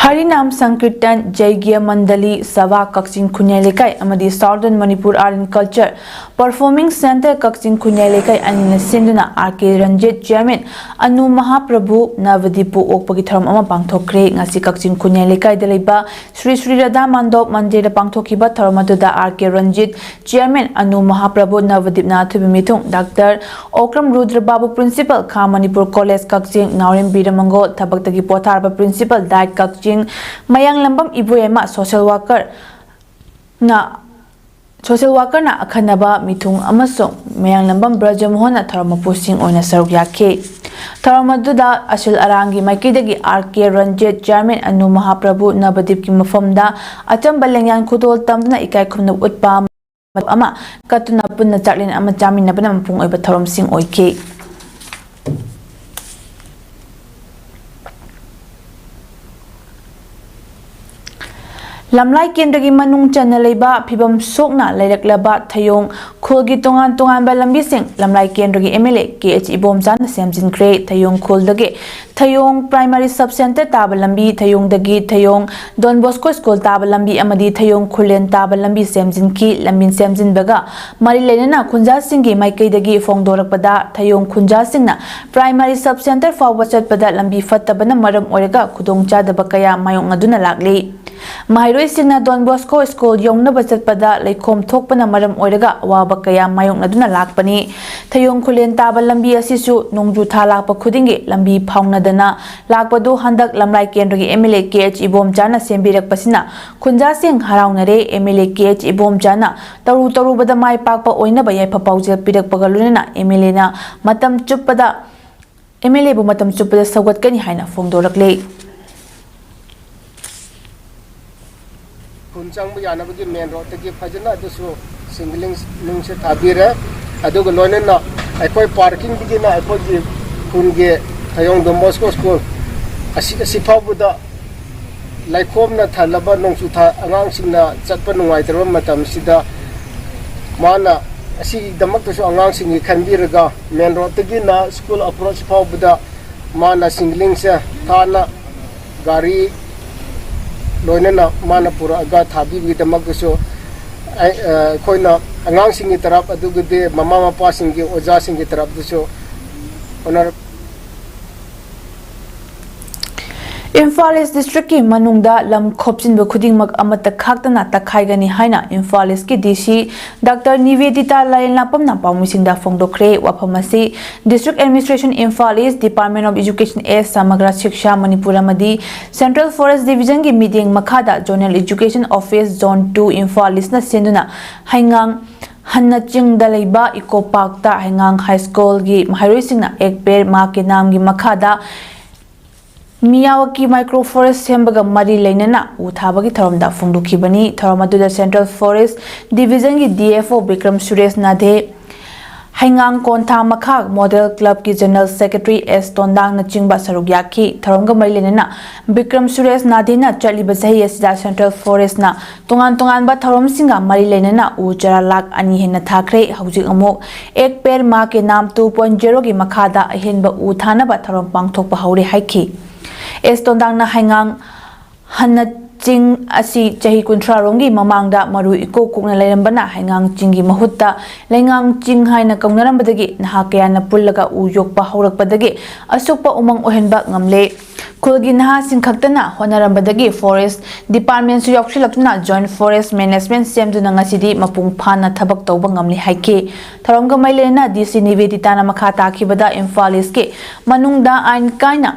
ꯍꯔꯤꯅꯥꯝ ꯁꯪꯀꯤꯔꯇꯟ, ꯖꯩꯒ꯭ꯌ ꯃꯟꯗꯂꯤ ꯁꯚꯥ ꯀꯛꯆꯤꯡ ꯈꯨꯟꯌꯥꯏ ꯂꯩꯀꯥꯏ ꯑꯃꯗꯤ Southern Manipur Art and Culture Performing Center ꯀꯛꯆꯤꯡ ꯈꯨꯟꯌꯥꯏ ꯂꯩꯀꯥꯏ ꯑꯅꯤꯅ ꯁꯤꯟꯗꯨꯅ R K Ranjit, Chairman, Anu ꯃꯍꯥꯄ꯭ꯔꯚꯨ ꯅꯕꯗꯤꯞꯄꯨ ꯑꯣꯛꯄꯒꯤ ꯊꯧꯔꯝ ꯑꯃ ꯄꯥꯡꯊꯣꯛꯈ꯭ꯔꯦ꯫ ꯉꯁꯤ ꯀꯛꯆꯤꯡ ꯈꯨꯟꯌꯥꯏ ꯂꯩꯀꯥꯏꯗ ꯂꯩꯕ ꯁ꯭ꯔꯤ ꯁ꯭ꯔꯤ ꯔꯥꯙꯥ ꯃꯥꯟꯗꯣꯞ ꯃꯟꯗꯤꯔꯗ ꯄꯥꯡꯊꯣꯛꯈꯤꯕ ꯊꯧꯔꯝ ꯑꯗꯨꯗ R K Ranjit, Chairman, Anu ꯃꯍꯥꯄ꯭ꯔꯚꯨ ꯅꯕꯗꯤꯞꯅ ꯑꯊꯣꯏꯕ ꯃꯤꯊꯨꯡ, Doctor ꯑꯣꯀ꯭ꯔꯝ ꯔꯨꯗ꯭ꯔ ꯕꯥꯕꯨ, Principal, ꯈꯥ ꯃꯅꯤꯄꯨꯔ College ꯀꯛꯆꯤꯡ, ꯅꯥꯎꯔꯦꯝ ꯕꯤꯔꯃꯪꯒꯣꯜ, ꯊꯕꯛꯇꯒꯤ ꯄꯣꯊꯥꯔꯕ Principal, Diet ꯀꯛꯆꯤꯡ, ꯃꯌꯥꯡꯂꯝꯕꯝ ꯏꯕꯣꯌꯥꯏꯃ, Social Worker, ꯅ ꯁꯣꯁꯦꯜ ꯋꯥꯀꯔꯅ ꯑꯈꯟꯅꯕ ꯃꯤꯊꯨꯡ ꯑꯃꯁꯨꯡ ꯃꯌꯥꯡꯂꯝꯕꯝ ꯕ꯭ꯔꯖꯃꯣꯍꯟꯅ ꯊꯧꯔꯝ ꯃꯄꯨꯁꯤꯡ ꯑꯣꯏꯅ ꯁꯔꯨꯛ ꯌꯥꯈꯤ꯫ ꯊꯧꯔꯝ ꯑꯗꯨꯗ ꯑꯁꯤꯜ ꯑꯔꯥꯡꯒꯤ ꯃꯥꯏꯀꯩꯗꯒꯤ ꯑꯥꯔ ꯀꯦ ꯔꯟꯖꯤꯠ, ꯆꯤꯌꯥꯔꯃꯦꯟ ꯑꯅꯨ ꯃꯍꯥꯄ꯭ꯔꯚꯨ, ꯅꯕꯗꯤꯞꯀꯤ ꯃꯐꯝꯗ ꯑꯆꯝꯕ ꯂꯦꯡꯌꯥꯟ ꯈꯨꯗꯣꯜ ꯇꯝꯗꯨꯅ ꯏꯀꯥꯏ ꯈꯨꯝꯅꯕ ꯎꯠꯄ ꯑꯃ ꯀꯠꯇꯨꯅ ꯄꯨꯟꯅ ꯆꯥꯛꯂꯦꯟ ꯑꯃ ꯆꯥꯃꯤꯟꯅꯕꯅ ꯃꯄꯨꯡ ꯑꯣꯏꯕ ꯊꯧꯔꯝꯁꯤꯡ ꯑꯣꯏꯈꯤ꯫ ꯂꯝꯂꯥꯏ ꯀꯦꯟꯗ꯭ꯔꯒꯤ ꯃꯅꯨꯡ ꯆꯟꯅ ꯂꯩꯕ ꯐꯤꯕꯝ ꯁꯣꯛꯅ ꯂꯩꯔꯛꯂꯕ ꯊꯌꯣꯡ ꯈꯨꯜꯒꯤ ꯇꯣꯉꯥꯟ ꯇꯣꯉꯥꯟꯕ ꯂꯝꯕꯤꯁꯤꯡ ꯂꯝꯂꯥꯏ ꯀꯦꯟꯗ꯭ꯔꯒꯤ M L A K H ꯏꯕꯣꯝꯆꯥꯅ ꯁꯦꯝꯖꯤꯟꯈ꯭ꯔꯦ꯫ ꯊꯌꯣꯡ ꯈꯨꯜꯗꯒꯤ ꯊꯌꯣꯡ ꯄ꯭ꯔꯥꯏꯃꯥꯔꯤ ꯁꯕ ꯁꯦꯟꯇꯔ ꯇꯥꯕ ꯂꯝꯕꯤ, ꯊꯌꯣꯡꯗꯒꯤ ꯊꯌꯣꯡ ꯗꯣꯟ ꯕꯣꯁꯀꯣ ꯁ꯭ꯀꯨꯜ ꯇꯥꯕ ꯂꯝꯕꯤ ꯑꯃꯗꯤ ꯊꯌꯣꯡ ꯈꯨꯂꯦꯟ ꯇꯥꯕ ꯂꯝꯕꯤ ꯁꯦꯝꯖꯤꯟꯈꯤ꯫ ꯂꯝꯕꯤ ꯁꯦꯝꯖꯤꯟꯕꯒ ꯃꯔꯤ ꯂꯩꯅꯅ ꯈꯨꯟꯖꯥꯁꯤꯡꯒꯤ ꯃꯥꯏꯀꯩꯗꯒꯤ ꯐꯣꯡꯗꯣꯔꯛꯄꯗ ꯊꯌꯣꯡ ꯈꯨꯟꯖꯥꯁꯤꯡꯅ ꯄ꯭ꯔꯥꯏꯃꯥꯔꯤ ꯁꯕ ꯁꯦꯟꯇꯔ ꯐꯥꯎꯕ ꯆꯠꯄꯗ ꯂꯝꯕꯤ ꯐꯠꯇꯕꯅ ꯃꯔꯝ ꯑꯣꯏꯔꯒ ꯈꯨꯗꯣꯡꯆꯥꯗꯕ ꯀꯌꯥ ꯃꯥꯌꯣꯛꯅꯗꯨꯅ ꯂꯥꯛꯂꯤ꯫ ꯃꯍꯩꯔꯣꯏꯁꯤꯡꯅ ꯗꯣꯟ ꯕꯣꯁꯀꯣ ꯁ꯭ꯀꯨꯜ ꯌꯧꯅꯕ ꯆꯠꯄꯗ ꯂꯩꯈꯣꯝ ꯊꯣꯛꯄꯅ ꯃꯔꯝ ꯑꯣꯏꯔꯒ ꯑꯋꯥꯕ ꯀꯌꯥ ꯃꯥꯌꯣꯛꯅꯗꯨꯅ ꯂꯥꯛꯄꯅꯤ꯫ ꯊꯌꯣꯡ ꯈꯨꯂꯦꯟ ꯇꯥꯕ ꯂꯝꯕꯤ ꯑꯁꯤꯁꯨ ꯅꯣꯡꯖꯨ ꯊꯥ ꯂꯥꯛꯄ ꯈꯨꯗꯤꯡꯒꯤ ꯂꯝꯕꯤ ꯐꯥꯎꯅꯗꯅ ꯂꯥꯛꯄꯗꯨ ꯍꯟꯗꯛ ꯂꯝꯂꯥꯏ ꯀꯦꯟꯗ꯭ꯔꯒꯤ M L A K H ꯏꯕꯣꯝꯆꯥꯅ ꯁꯦꯝꯕꯤꯔꯛꯄꯁꯤꯅ ꯈꯨꯟꯖꯥꯁꯤꯡ ꯍꯔꯥꯎꯅꯔꯦ꯫ M L A K H ꯏꯕꯣꯝꯆꯥꯅ ꯇꯧꯔꯨ ꯇꯧꯔꯨꯕꯗ ꯃꯥꯏ ꯄꯥꯛꯄ ꯑꯣꯏꯅꯕ ꯌꯥꯏꯐ ꯄꯥꯎꯖꯦꯜ ꯄꯤꯔꯛꯄꯒ ꯂꯣꯏꯅꯅ ꯑꯦꯝ ꯑꯦꯜ ꯑꯦꯅ ꯃꯇꯝ ꯆꯨꯞꯄꯗ ꯑꯦꯝ ꯑꯦꯜ ꯑꯦꯕꯨ ꯃꯇꯝ ꯆꯨꯞꯄꯗ ꯁꯧꯒꯠꯀꯅꯤ ꯍꯥꯏꯅ ꯐꯣꯡꯗꯣꯔꯛꯂꯤ꯫ ꯈꯨꯟ ꯆꯪꯕ ꯌꯥꯅꯕꯒꯤ ꯃꯦꯟ ꯔꯣꯗꯇꯒꯤ ꯐꯖꯅ ꯑꯗꯨꯁꯨ ꯁꯤꯡꯒꯂꯤꯡ ꯅꯨꯡꯁꯦ ꯊꯥꯕꯤꯔꯦ꯫ ꯑꯗꯨꯒ ꯂꯣꯏꯅꯅ ꯑꯩꯈꯣꯏ ꯄꯥꯔꯀꯤꯡꯗꯒꯤꯅ ꯑꯩꯈꯣꯏꯒꯤ ꯈꯨꯟꯒꯤ ꯊꯌꯣꯡ ꯗꯣꯟ ꯕꯣꯁꯀꯣ ꯁ꯭ꯀꯨꯜ ꯑꯁꯤ, ꯑꯁꯤ ꯐꯥꯎꯕꯗ ꯂꯩꯈꯣꯝꯅ ꯊꯜꯂꯕ ꯅꯣꯡꯆꯨꯊꯥ ꯑꯉꯥꯡꯁꯤꯡꯅ ꯆꯠꯄ ꯅꯨꯡꯉꯥꯏꯇ꯭ꯔꯕ ꯃꯇꯝꯁꯤꯗ ꯃꯥꯅ ꯑꯁꯤꯒꯤꯗꯃꯛꯇꯁꯨ ꯑꯉꯥꯡꯁꯤꯡꯒꯤ ꯈꯟꯕꯤꯔꯒ ꯃꯦꯟ ꯔꯣꯗꯇꯒꯤꯅ ꯁ꯭ꯀꯨꯜ ꯑꯦꯄ꯭ꯔꯣꯆ ꯐꯥꯎꯕꯗ ꯃꯥꯅ ꯁꯤꯡꯒꯂꯤꯡꯁꯦ ꯊꯥꯅ ꯒꯥꯔꯤ ꯂꯣꯏꯅꯅ ꯃꯥꯅ ꯄꯨꯔꯛꯑꯒ ꯊꯥꯕꯤꯕꯒꯤꯗꯃꯛꯇꯁꯨ ꯑꯩ-, ꯑ, ꯑꯩꯈꯣꯏꯅ ꯑꯉꯥꯡꯁꯤꯡꯒꯤ ꯇꯔꯞ ꯑꯗꯨꯒꯗꯤ ꯃꯃꯥ ꯃꯄꯥꯁꯤꯡꯒꯤ, ꯑꯣꯖꯥꯁꯤꯡꯒꯤ ꯇꯔꯞꯇꯁꯨ ꯍꯣꯠꯅꯔ- ꯏꯝꯐꯥꯜ ꯏꯁ ꯗꯤꯁꯇ꯭ꯔꯤꯛꯀꯤ ꯃꯅꯨꯡꯗ ꯂꯝ ꯈꯣꯞꯆꯤꯟꯕ ꯈꯨꯗꯤꯡꯃꯛ ꯑꯃꯠꯇ ꯈꯥꯛꯇꯅ ꯇꯛꯈꯥꯏꯒꯅꯤ ꯍꯥꯏꯅ ꯏꯝꯐꯥꯜ ꯏꯁꯀꯤ ꯗꯤ ꯁꯤ ꯗꯥꯛꯇꯔ ꯅꯤꯕꯦꯗꯤꯇꯥ ꯂꯥꯏꯔꯦꯟꯂꯥꯛꯄꯝꯅ ꯄꯥꯎꯃꯤꯁꯤꯡꯗ ꯐꯣꯡꯗꯣꯛꯈ꯭ꯔꯦ꯫ ꯋꯥꯐꯝ ꯑꯁꯤ district administration Imphal east, department of education S Samagra Shiksha Manipur ꯑꯃꯗꯤ ꯁꯦꯟꯇ꯭ꯔꯦꯜ ꯐꯣꯔꯦꯁ ꯗꯤꯕꯤꯖꯟꯒꯤ ꯃꯤꯠꯌꯦꯡ ꯃꯈꯥꯗ zonal education office zone two Imphal ꯏꯁꯅ ꯁꯤꯟꯗꯨꯅ ꯍꯩꯉꯥꯡ ꯍꯟꯅ ꯆꯤꯡꯗ ꯂꯩꯕ ꯏꯀꯣ ꯄꯥꯔꯛꯇ ꯍꯩꯉꯥꯡ ꯍꯥꯏ ꯁ꯭ꯀꯨꯜꯒꯤ ꯃꯍꯩꯔꯣꯏꯁꯤꯡꯅ ꯑꯦꯛ ꯄꯦꯔ ꯃꯥ ꯀꯦ ꯅꯥꯝꯒꯤ ꯃꯈꯥꯗ ꯃꯤꯌꯥꯋꯥꯀꯤ ꯃꯥꯏꯀ꯭ꯔꯣ ꯐꯣꯔꯦꯁ ꯁꯦꯝꯕꯒ ꯃꯔꯤ ꯂꯩꯅꯅ ꯎ ꯊꯥꯕꯒꯤ ꯊꯧꯔꯝꯗ ꯐꯣꯡꯗꯣꯛꯈꯤꯕꯅꯤ꯫ ꯊꯧꯔꯝ ꯑꯗꯨꯗ ꯁꯦꯟꯇ꯭ꯔꯦꯜ ꯐꯣꯔꯦꯁ ꯗꯤꯕꯤꯖꯟꯒꯤ D F O Bikram Suresh ꯅꯥꯙꯦ, ꯍꯩꯉꯥꯡ ꯀꯣꯟꯊꯥ ꯃꯈꯥ ꯃꯣꯗꯦꯜ ꯀ꯭ꯂꯕꯀꯤ ꯖꯦꯅꯔꯦꯜ ꯁꯦꯀ꯭ꯔꯦꯇꯔꯤ ꯑꯦꯁ ꯇꯣꯟꯗꯥꯡꯅꯆꯤꯡꯕ ꯁꯔꯨꯛ ꯌꯥꯈꯤ꯫ ꯊꯧꯔꯝꯒ ꯃꯔꯤ ꯂꯩꯅꯅ ꯕꯤꯀ꯭ꯔꯝ ꯁꯨꯔꯦꯁ ꯅꯥꯙꯦꯅ ꯆꯠꯂꯤꯕ ꯆꯍꯤ ꯑꯁꯤꯗ ꯁꯦꯟꯇ꯭ꯔꯦꯜ ꯐꯣꯔꯦꯁꯅ ꯇꯣꯉꯥꯟ ꯇꯣꯉꯥꯟꯕ ꯊꯧꯔꯝꯁꯤꯡꯒ ꯃꯔꯤ ꯂꯩꯅꯅ ꯎ ꯆꯥꯔꯥ ꯂꯥꯈ ꯑꯅꯤ ꯍꯦꯟꯅ ꯊꯥꯈ꯭ꯔꯦ꯫ ꯍꯧꯖꯤꯛ ꯑꯃꯨꯛ ꯑꯦꯛ ꯄꯦꯔ ꯃꯥ ꯀꯦ ꯅꯥꯝ ꯇꯨ ꯄꯣꯏꯟꯠ ꯖꯦꯔꯣꯒꯤ ꯃꯈꯥꯗ ꯑꯍꯦꯟꯕ ꯎ ꯊꯥꯅꯕ ꯊꯧꯔꯝ ꯄꯥꯡꯊꯣꯛꯄ ꯍꯧꯔꯦ ꯍꯥꯏꯈꯤ꯫ ꯑꯦꯁ ꯇꯣꯟꯗꯥꯡꯅ ꯍꯩꯉꯥꯡ ꯍꯟꯅ ꯆꯤꯡ ꯑꯁꯤ ꯆꯍꯤ ꯀꯨꯟꯊ꯭ꯔꯥ ꯔꯣꯝꯒꯤ ꯃꯃꯥꯡꯗ ꯃꯔꯨ ꯏꯀꯣꯛ ꯀꯣꯛꯅ ꯂꯩꯔꯝꯕꯅ ꯍꯩꯉꯥꯡ ꯆꯤꯡꯒꯤ ꯃꯍꯨꯠꯇ ꯂꯩꯉꯥꯡ ꯆꯤꯡ ꯍꯥꯏꯅ ꯀꯧꯅꯔꯝꯕꯗꯒꯤ ꯅꯍꯥ ꯀꯌꯥꯅ ꯄꯨꯜꯂꯒ ꯎ ꯌꯣꯛꯄ ꯍꯧꯔꯛꯄꯗꯒꯤ ꯑꯁꯨꯛꯄ ꯎꯃꯪ ꯑꯣꯏꯍꯟꯕ ꯉꯝꯂꯦ꯫ ꯈꯨꯜꯒꯤ ꯅꯍꯥꯁꯤꯡ ꯈꯛꯇꯅ ꯍꯣꯠꯅꯔꯝꯕꯗꯒꯤ ꯐꯣꯔꯦꯁ ꯗꯤꯄꯥꯔꯠꯃꯦꯟꯁꯨ ꯌꯥꯎꯁꯤꯜꯂꯛꯇꯨꯅ ꯖꯣꯏꯟꯠ ꯐꯣꯔꯦꯁ ꯃꯦꯅꯦꯖꯃꯦꯟꯠ ꯁꯦꯝꯗꯨꯅ ꯉꯁꯤꯗꯤ ꯃꯄꯨꯡ ꯐꯥꯅ ꯊꯕꯛ ꯇꯧꯕ ꯉꯝꯂꯦ ꯍꯥꯏꯈꯤ꯫ ꯊꯧꯔꯝꯒ ꯃꯔꯤ ꯂꯩꯅꯅ ꯗꯤ ꯁꯤ ꯅꯤꯕꯦꯗꯤꯇꯥꯅ ꯃꯈꯥ ꯇꯥꯈꯤꯕꯗ ꯏꯝꯐꯥꯜ ꯏꯁꯀꯤ ꯃꯅꯨꯡꯗ ꯑꯥꯏꯟ ꯀꯥꯏꯅ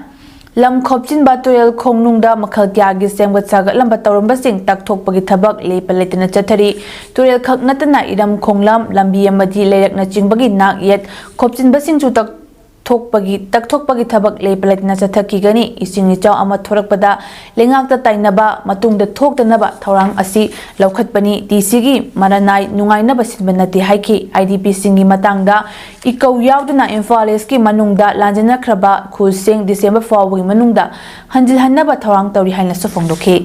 ꯂꯝ ꯈꯣꯞꯆꯤꯟꯕ, ꯇꯨꯔꯦꯜ ꯈꯣꯡꯅꯨꯡꯗ ꯃꯈꯜ ꯀꯌꯥꯒꯤ ꯁꯦꯝꯒꯠ ꯁꯥꯒꯠꯂꯝꯕ ꯇꯧꯔꯝꯕꯁꯤꯡ ꯇꯛꯊꯣꯛꯄꯒꯤ ꯊꯕꯛ ꯂꯦꯞꯄ ꯂꯩꯇꯅ ꯆꯠꯊꯔꯤ꯫ ꯇꯨꯔꯦꯜ ꯈꯛ ꯅꯠꯇꯅ ꯏꯔꯝ ꯈꯣꯡꯂꯝ, ꯂꯝꯕꯤ ꯑꯃꯗꯤ ꯂꯩꯔꯛꯅꯆꯤꯡꯕꯒꯤ ꯅꯥꯛ ꯌꯦꯠ ꯈꯣꯞꯆꯤꯟꯕꯁꯤꯡꯁꯨ ꯇꯛꯊꯣꯛꯄꯒꯤ, ꯇꯛꯊꯣꯛꯄꯒꯤ ꯊꯕꯛ ꯂꯦꯞꯄ ꯂꯩꯇꯅ ꯆꯠꯊꯈꯤꯒꯅꯤ꯫ ꯏꯁꯤꯡ ꯏꯆꯥꯎ ꯑꯃ ꯊꯣꯔꯛꯄꯗ ꯂꯩꯉꯥꯛꯇ ꯇꯥꯏꯅꯕ, ꯃꯇꯨꯡꯗ ꯊꯣꯛꯇꯅꯕ ꯊꯧꯔꯥꯡ ꯑꯁꯤ ꯂꯧꯈꯠꯄꯅꯤ꯫ ꯗꯤ ꯁꯤꯒꯤ ꯃꯔꯅꯥꯏ ꯅꯨꯡꯉꯥꯏꯅꯕ ꯁꯤꯟꯕ ꯅꯠꯇꯦ ꯍꯥꯏꯈꯤ꯫ ꯑꯥꯏ ꯗꯤ ꯄꯤꯁꯤꯡꯒꯤ ꯃꯇꯥꯡꯗ ꯏꯀꯧ ꯌꯥꯎꯗꯅ ꯏꯝꯐꯥꯜ ꯏꯁꯀꯤ ꯃꯅꯨꯡꯗ ꯂꯥꯟꯖꯦꯟꯅꯈ꯭ꯔꯕ ꯈꯨꯜꯁꯤꯡ ꯗꯤꯁꯦꯝꯕꯔ ꯐꯥꯎꯕꯒꯤ ꯃꯅꯨꯡꯗ ꯍꯟꯖꯤꯜꯍꯟꯅꯕ ꯊꯧꯔꯥꯡ ꯇꯧꯔꯤ ꯍꯥꯏꯅꯁꯨ ꯐꯣꯡꯗꯣꯛꯈꯤ꯫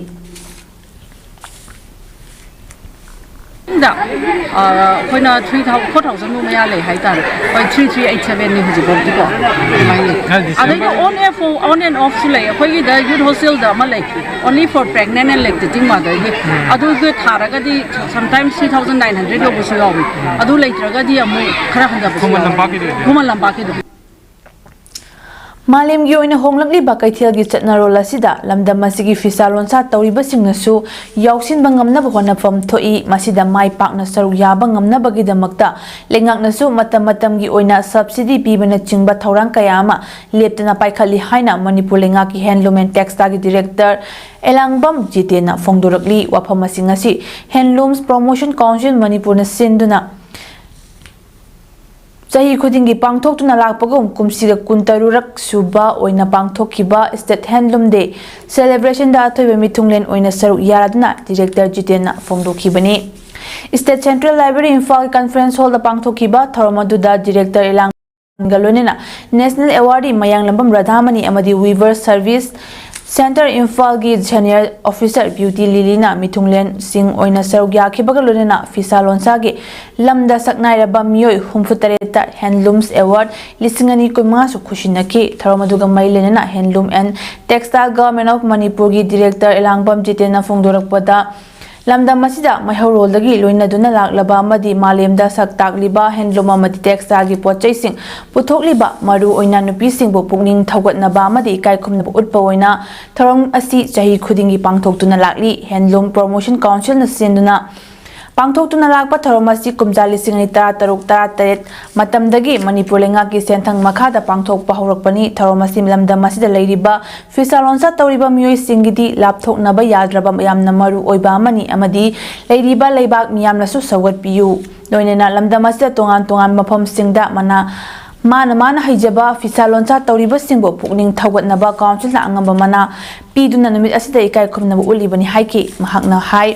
ꯗ, ꯑ, ꯑꯩꯈꯣꯏꯅ ꯊ꯭ꯔꯤ ꯊꯥꯎ-, ꯐꯣꯔ ꯊꯥꯎꯖꯟꯃꯨꯛ ꯃꯌꯥ ꯂꯩ ꯍꯥꯏꯇꯥꯔꯦ꯫ ꯍꯣꯏ, ꯊ꯭ꯔꯤ ꯊ꯭ꯔꯤ ꯑꯩꯠ ꯁꯕꯦꯟꯅꯤ ꯍꯧꯖꯤꯛꯐꯥꯎꯗꯤꯀꯣ, ꯑꯗꯨꯃꯥꯏꯅ ꯂꯩ꯫ ꯑꯗꯩꯗꯤ on and off, on and offꯁꯨ ꯂꯩ꯫ ꯑꯩꯈꯣꯏꯒꯤꯗ youth hostelꯗ ꯑꯃ ꯂꯩ, only for pregnant and lactating motherꯒꯤ꯫ ꯑꯗꯨꯗ ꯊꯥꯔꯒꯗꯤ sometimes three thousand nine hundred ꯌꯧꯕꯁꯨ ꯌꯥꯎꯏ꯫ ꯑꯗꯨ ꯂꯩꯇ꯭ꯔꯒꯗꯤ ꯑꯃꯨꯛ ꯈꯔ ꯍꯟꯊꯕꯁꯨ ꯈꯨꯃꯟ ꯌꯥꯎꯏ꯫ ꯂꯝꯄꯥꯛꯀꯤꯗꯨ ꯑꯣꯏꯗꯣꯏꯔꯥ? ꯈꯨꯃꯟ ꯂꯝꯄꯥꯛꯀꯤꯗꯣ꯫ ꯃꯥꯂꯦꯝꯒꯤ ꯑꯣꯏꯅ ꯍꯣꯡꯂꯛꯂꯤꯕ ꯀꯩꯊꯦꯜꯒꯤ ꯆꯠꯅꯔꯣꯜ ꯑꯁꯤꯗ ꯂꯝꯗꯝ ꯑꯁꯤꯒꯤ ꯐꯤꯁꯥ ꯂꯣꯟꯁꯥ ꯇꯧꯔꯤꯕꯁꯤꯡꯅꯁꯨ ꯌꯥꯎꯁꯤꯟꯕ ꯉꯝꯅꯕ ꯍꯣꯠꯅꯐꯝ ꯊꯣꯛꯏ꯫ ꯃꯁꯤꯗ ꯃꯥꯏ ꯄꯥꯛꯅ ꯁꯔꯨꯛ ꯌꯥꯕ ꯉꯝꯅꯕꯒꯤꯗꯃꯛꯇ ꯂꯩꯉꯥꯛꯅꯁꯨ ꯃꯇꯝ ꯃꯇꯝꯒꯤ ꯑꯣꯏꯅ subsidy ꯄꯤꯕꯅꯆꯤꯡꯕ ꯊꯧꯔꯥꯡ ꯀꯌꯥ ꯑꯃ ꯂꯦꯞꯇꯅ ꯄꯥꯏꯈꯠꯂꯤ ꯍꯥꯏꯅ ꯃꯅꯤꯄꯨꯔ ꯂꯩꯉꯥꯛꯀꯤ Handloom and Textileꯒꯤ Director ꯑꯦꯂꯥꯡꯕꯝ ꯖꯤꯇꯦꯟꯅ ꯐꯣꯡꯗꯣꯔꯛꯂꯤ꯫ ꯋꯥꯐꯝ ꯑꯁꯤ ꯉꯁꯤ Handlooms Promotion Council ꯃꯅꯤꯄꯨꯔꯅ ꯁꯤꯟꯗꯨꯅ ꯆꯍꯤ ꯈꯨꯗꯤꯡꯒꯤ ꯄꯥꯡꯊꯣꯛꯇꯨꯅ ꯂꯥꯛꯄꯒꯨꯝ ꯀꯨꯝꯁꯤꯒ ꯀꯨꯟꯇꯔꯨꯛ ꯁꯨꯕ ꯑꯣꯏꯅ ꯄꯥꯡꯊꯣꯛꯈꯤꯕ State Handloom Day celebrationꯗ ꯑꯊꯣꯏꯕ ꯃꯤꯊꯨꯡꯂꯦꯟ ꯑꯣꯏꯅ ꯁꯔꯨꯛ ꯌꯥꯗꯨꯅ Director ꯖꯤꯇꯦꯟꯅ ꯐꯣꯡꯗꯣꯛꯈꯤꯕꯅꯤ꯫ State Central Library Imphal Conference Hallꯗ ꯄꯥꯡꯊꯣꯛꯈꯤꯕ ꯊꯧꯔꯝ ꯑꯗꯨꯗ Director ꯑꯦꯂꯥꯡꯒ ꯂꯣꯏꯅꯅ National Awardee ꯃꯌꯥꯡꯂꯝꯕꯝ ꯔꯥꯙꯥꯃꯅꯤ ꯑꯃꯗꯤ Weaver Service Centre ꯏꯝꯐꯥꯜꯒꯤ Senior Officer Beauty ꯂꯤꯂꯤꯅ ꯃꯤꯊꯨꯡꯂꯦꯟꯁꯤꯡ ꯑꯣꯏꯅ ꯁꯔꯨꯛ ꯌꯥꯈꯤꯕꯒ ꯂꯣꯏꯅꯅ ꯐꯤꯁꯥ ꯂꯣꯟꯁꯥꯒꯤ ꯂꯝꯗ ꯁꯛꯅꯥꯏꯔꯕ ꯃꯤꯑꯣꯏ ꯍꯨꯝꯐꯨꯇꯔꯦꯠꯇ Handlooms Award ꯂꯤꯁꯤꯡ ꯑꯅꯤ ꯀꯨꯟꯃꯉꯥꯁꯨ ꯈꯨꯠꯁꯤꯟꯅꯈꯤ꯫ ꯊꯧꯔꯝ ꯑꯗꯨꯒ ꯃꯔꯤ ꯂꯩꯅꯅ Handloom and Textile Government of ꯃꯅꯤꯄꯨꯔꯒꯤ Director ꯑꯦꯂꯥꯡꯕꯝ ꯖꯤꯇꯦꯟꯅ ꯐꯣꯡꯗꯣꯔꯛꯄꯗ, ꯂꯝꯗꯝ ꯑꯁꯤꯗ ꯃꯩꯍꯧꯔꯣꯜꯗꯒꯤ ꯂꯣꯏꯅꯗꯨꯅ ꯂꯥꯛꯂꯕ ꯑꯃꯗꯤ ꯃꯥꯂꯦꯝꯗ ꯁꯛ ꯇꯥꯛꯂꯤꯕ handloom ꯑꯃꯗꯤ textileꯒꯤ ꯄꯣꯠꯆꯩꯁꯤꯡ ꯄꯨꯊꯣꯛꯂꯤꯕ ꯃꯔꯨ ꯑꯣꯏꯅ ꯅꯨꯄꯤꯁꯤꯡꯕꯨ ꯄꯨꯛꯅꯤꯡ ꯊꯧꯒꯠꯅꯕ ꯑꯃꯗꯤ ꯏꯀꯥꯏ ꯈꯨꯝꯅꯕ ꯎꯠꯄ ꯑꯣꯏꯅ ꯊꯧꯔꯝ ꯑꯁꯤ ꯆꯍꯤ ꯈꯨꯗꯤꯡꯒꯤ ꯄꯥꯡꯊꯣꯛꯇꯨꯅ ꯂꯥꯛꯂꯤ꯫ Handloom Promotion Councilꯅ ꯁꯤꯟꯗꯨꯅ ꯄꯥꯡꯊꯣꯛꯇꯨꯅ ꯂꯥꯛꯄ ꯊꯧꯔꯝ ꯑꯁꯤ ꯀꯨꯝꯖꯥ ꯂꯤꯁꯤꯡ ꯑꯅꯤ ꯇꯔꯥꯇꯔꯨꯛ ꯇꯔꯥꯇꯔꯦꯠ ꯃꯇꯝꯗꯒꯤ ꯃꯅꯤꯄꯨꯔ ꯂꯩꯉꯥꯛꯀꯤ ꯁꯦꯟꯊꯪ ꯃꯈꯥꯗ ꯄꯥꯡꯊꯣꯛꯄ ꯍꯧꯔꯛꯄꯅꯤ꯫ ꯊꯧꯔꯝ ꯑꯁꯤ ꯂꯝꯗꯝ ꯑꯁꯤꯗ ꯂꯩꯔꯤꯕ ꯐꯤꯁꯥ ꯂꯣꯟꯁꯥ ꯇꯧꯔꯤꯕ ꯃꯤꯑꯣꯏꯁꯤꯡꯒꯤꯗꯤ ꯂꯥꯞꯊꯣꯛꯅꯕ ꯌꯥꯗ꯭ꯔꯕ ꯌꯥꯝꯅ ꯃꯔꯨ ꯑꯣꯏꯕ ꯑꯃꯅꯤ ꯑꯃꯗꯤ ꯂꯩꯔꯤꯕ ꯂꯩꯕꯥꯛ ꯃꯤꯌꯥꯝꯅꯁꯨ ꯁꯧꯒꯠꯄꯤꯌꯨ꯫ ꯂꯣꯏꯅꯅ ꯂꯝꯗꯝ ꯑꯁꯤꯗ ꯇꯣꯉꯥꯟ ꯇꯣꯉꯥꯟꯕ ꯃꯐꯝꯁꯤꯡꯗ ꯃꯅꯥ ꯃꯥꯅ ꯃꯥꯅ ꯍꯩꯖꯕ ꯐꯤꯁꯥ ꯂꯣꯟꯁꯥ ꯇꯧꯔꯤꯕꯁꯤꯡꯕꯨ ꯄꯨꯛꯅꯤꯡ ꯊꯧꯒꯠꯅꯕ councilꯅ ꯑꯉꯝꯕ ꯃꯅꯥ ꯄꯤꯗꯨꯅ ꯅꯨꯃꯤꯠ ꯑꯁꯤꯗ ꯏꯀꯥꯏ ꯈꯨꯝꯅꯕ ꯎꯠꯂꯤꯕꯅꯤ ꯍꯥꯏꯈꯤ꯫ ꯃꯍꯥꯛꯅ ꯍꯥꯏ,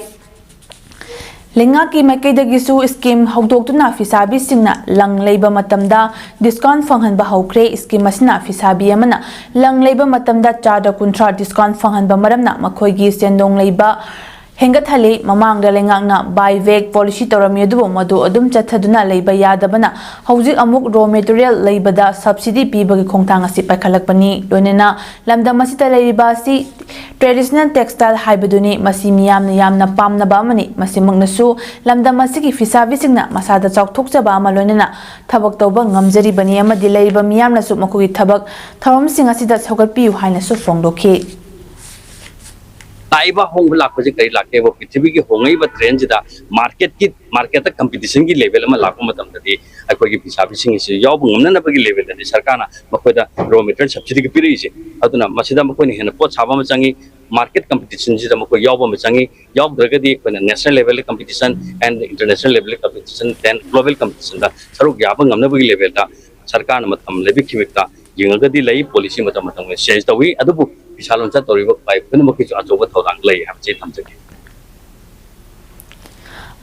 ꯂꯩꯉꯥꯛꯀꯤ ꯃꯥꯏꯀꯩꯗꯒꯤꯁꯨ scheme ꯍꯧꯗꯣꯛꯇꯨꯅ ꯐꯤꯁꯥꯕꯤꯁꯤꯡꯅ ꯂꯪ ꯂꯩꯕ ꯃꯇꯝꯗ discount ꯐꯪꯍꯟꯕ ꯍꯧꯈ꯭ꯔꯦ꯫ Scheme ꯑꯁꯤꯅ ꯐꯤꯁꯥꯕꯤ ꯑꯃꯅ ꯂꯪ ꯂꯩꯕ ꯃꯇꯝꯗ ꯆꯥꯗ ꯀꯨꯟꯊ꯭ꯔꯥ discount ꯐꯪꯍꯟꯕ ꯃꯔꯝꯅ ꯃꯈꯣꯏꯒꯤ ꯁꯦꯟꯗꯣꯡ ꯂꯩꯕ ꯍꯦꯟꯒꯠꯍꯜꯂꯤ꯫ ꯃꯃꯥꯡꯗ ꯂꯩꯉꯥꯛꯅ buyback policy ꯇꯧꯔꯝꯃꯤ, ꯑꯗꯨꯕꯨ ꯃꯗꯨ ꯑꯗꯨꯝ ꯆꯠꯊꯗꯨꯅ ꯂꯩꯕ ꯌꯥꯗꯕꯅ ꯍꯧꯖꯤꯛ ꯑꯃꯨꯛ raw material ꯂꯩꯕꯗ subsidy ꯄꯤꯕꯒꯤ ꯈꯣꯡꯊꯥꯡ ꯑꯁꯤ ꯄꯥꯏꯈꯠꯂꯛꯄꯅꯤ꯫ ꯂꯣꯏꯅꯅ ꯂꯝꯗꯝ ꯑꯁꯤꯗ ꯂꯩꯔꯤꯕ ꯑꯁꯤ traditional textile ꯍꯥꯏꯕꯗꯨꯅꯤ꯫ ꯃꯁꯤ ꯃꯤꯌꯥꯝꯅ ꯌꯥꯝꯅ ꯄꯥꯝꯅꯕ ꯑꯃꯅꯤ꯫ ꯃꯁꯤꯃꯛꯅꯁꯨ ꯂꯝꯗꯝ ꯑꯁꯤꯒꯤ ꯐꯤꯁꯥꯕꯤꯁꯤꯡꯅ ꯃꯁꯥꯗ ꯆꯥꯎꯊꯣꯛꯆꯕ ꯑꯃ ꯂꯣꯏꯅꯅ ꯊꯕꯛ ꯇꯧꯕ ꯉꯝꯖꯔꯤꯕꯅꯤ ꯑꯃꯗꯤ ꯂꯩꯔꯤꯕ ꯃꯤꯌꯥꯝꯅꯁꯨ ꯃꯈꯣꯏꯒꯤ ꯊꯕꯛ ꯊꯧꯔꯝꯁꯤꯡ ꯑꯁꯤꯗ ꯁꯧꯒꯠꯄꯤꯌꯨ ꯍꯥꯏꯅꯁꯨ ꯐꯣꯡꯗꯣꯛꯈꯤ꯫ ꯂꯥꯛꯏꯕ ꯑꯍꯣꯡꯕ ꯂꯥꯛꯄꯁꯦ ꯀꯔꯤ ꯂꯥꯛꯀꯦꯕ? ꯄ꯭ꯔꯤꯊꯤꯕꯤꯒꯤ ꯍꯣꯡꯉꯛꯏꯕ trendꯁꯤꯗ marketꯀꯤ marketꯇ competitionꯒꯤ level ꯑꯃ ꯂꯥꯛꯄ ꯃꯇꯝꯗꯗꯤ ꯑꯩꯈꯣꯏꯒꯤ ꯐꯤꯁꯥꯕꯤꯁꯤꯡ ꯑꯁꯤ ꯌꯥꯎꯕ ꯉꯝꯅꯅꯕꯒꯤ levelꯗꯗꯤ ꯁꯔꯀꯥꯔꯅ ꯃꯈꯣꯏꯗ raw material subsidyꯒ ꯄꯤꯔꯛꯏꯁꯦ꯫ ꯑꯗꯨꯅ ꯃꯁꯤꯗ ꯃꯈꯣꯏꯅ ꯍꯦꯟꯅ ꯄꯣꯠ ꯁꯥꯕ ꯑꯃ ꯆꯪꯉꯤ, market competitionꯁꯤꯗ ꯃꯈꯣꯏ ꯌꯥꯎꯕ ꯑꯃ ꯆꯪꯉꯤ꯫ ꯌꯥꯎꯗ꯭ꯔꯒꯗꯤ ꯑꯩꯈꯣꯏꯅ national levelꯗ competition and international levelꯗ competition, then global competitionꯗ ꯁꯔꯨꯛ ꯌꯥꯕ ꯉꯝꯅꯕꯒꯤ levelꯗ ꯁꯔꯀꯥꯔꯅ ꯃꯇꯝ ꯂꯩꯕꯤꯈꯤꯕ ꯌꯦꯡꯉꯒꯗꯤ ꯂꯩ꯫ Policy ꯃꯇꯝ ꯃꯇꯝꯒꯤ change ꯇꯧꯏ, ꯑꯗꯨꯕꯨ ꯐꯤꯁꯥ ꯂꯣꯟꯁꯥ ꯇꯧꯔꯤꯕ ꯈ꯭ꯋꯥꯏ ꯄꯨꯝꯅꯃꯛꯀꯤꯁꯨ ꯑꯆꯧꯕ ꯊꯧꯗꯥꯡ ꯂꯩ ꯍꯥꯏꯕꯁꯤ ꯊꯝꯖꯒꯦ꯫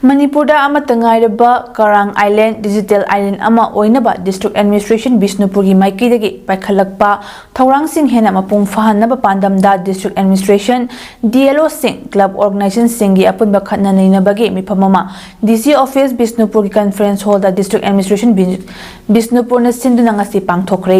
ꯃꯅꯤꯄꯨꯔꯗ ꯑꯃꯠꯇ ꯉꯥꯏꯔꯕ ꯀꯔꯥꯡ Island digital island ꯑꯃ ꯑꯣꯏꯅꯕ District Administration ꯕꯤꯁꯅꯨꯄꯨꯔꯒꯤ ꯃꯥꯏꯀꯩꯗꯒꯤ ꯄꯥꯏꯈꯠꯂꯛꯄ ꯊꯧꯔꯥꯡꯁꯤꯡ ꯍꯦꯟꯅ ꯃꯄꯨꯡ ꯐꯥꯍꯟꯅꯕ ꯄꯥꯟꯗꯝꯗ District Administration, DLOꯁꯤꯡ, club organizationꯁꯤꯡꯒꯤ ꯑꯄꯨꯟꯕ ꯈꯠꯅ ꯅꯩꯅꯕꯒꯤ ꯃꯤꯐꯝ ꯑꯃ DC office ꯕꯤꯁꯅꯨꯄꯨꯔꯒꯤ conference hallꯗ District Administration ꯕꯤ-, ꯕꯤꯁꯅꯨꯄꯨꯔꯅ ꯁꯤꯟꯗꯨꯅ ꯉꯁꯤ ꯄꯥꯡꯊꯣꯛꯈ꯭ꯔꯦ꯫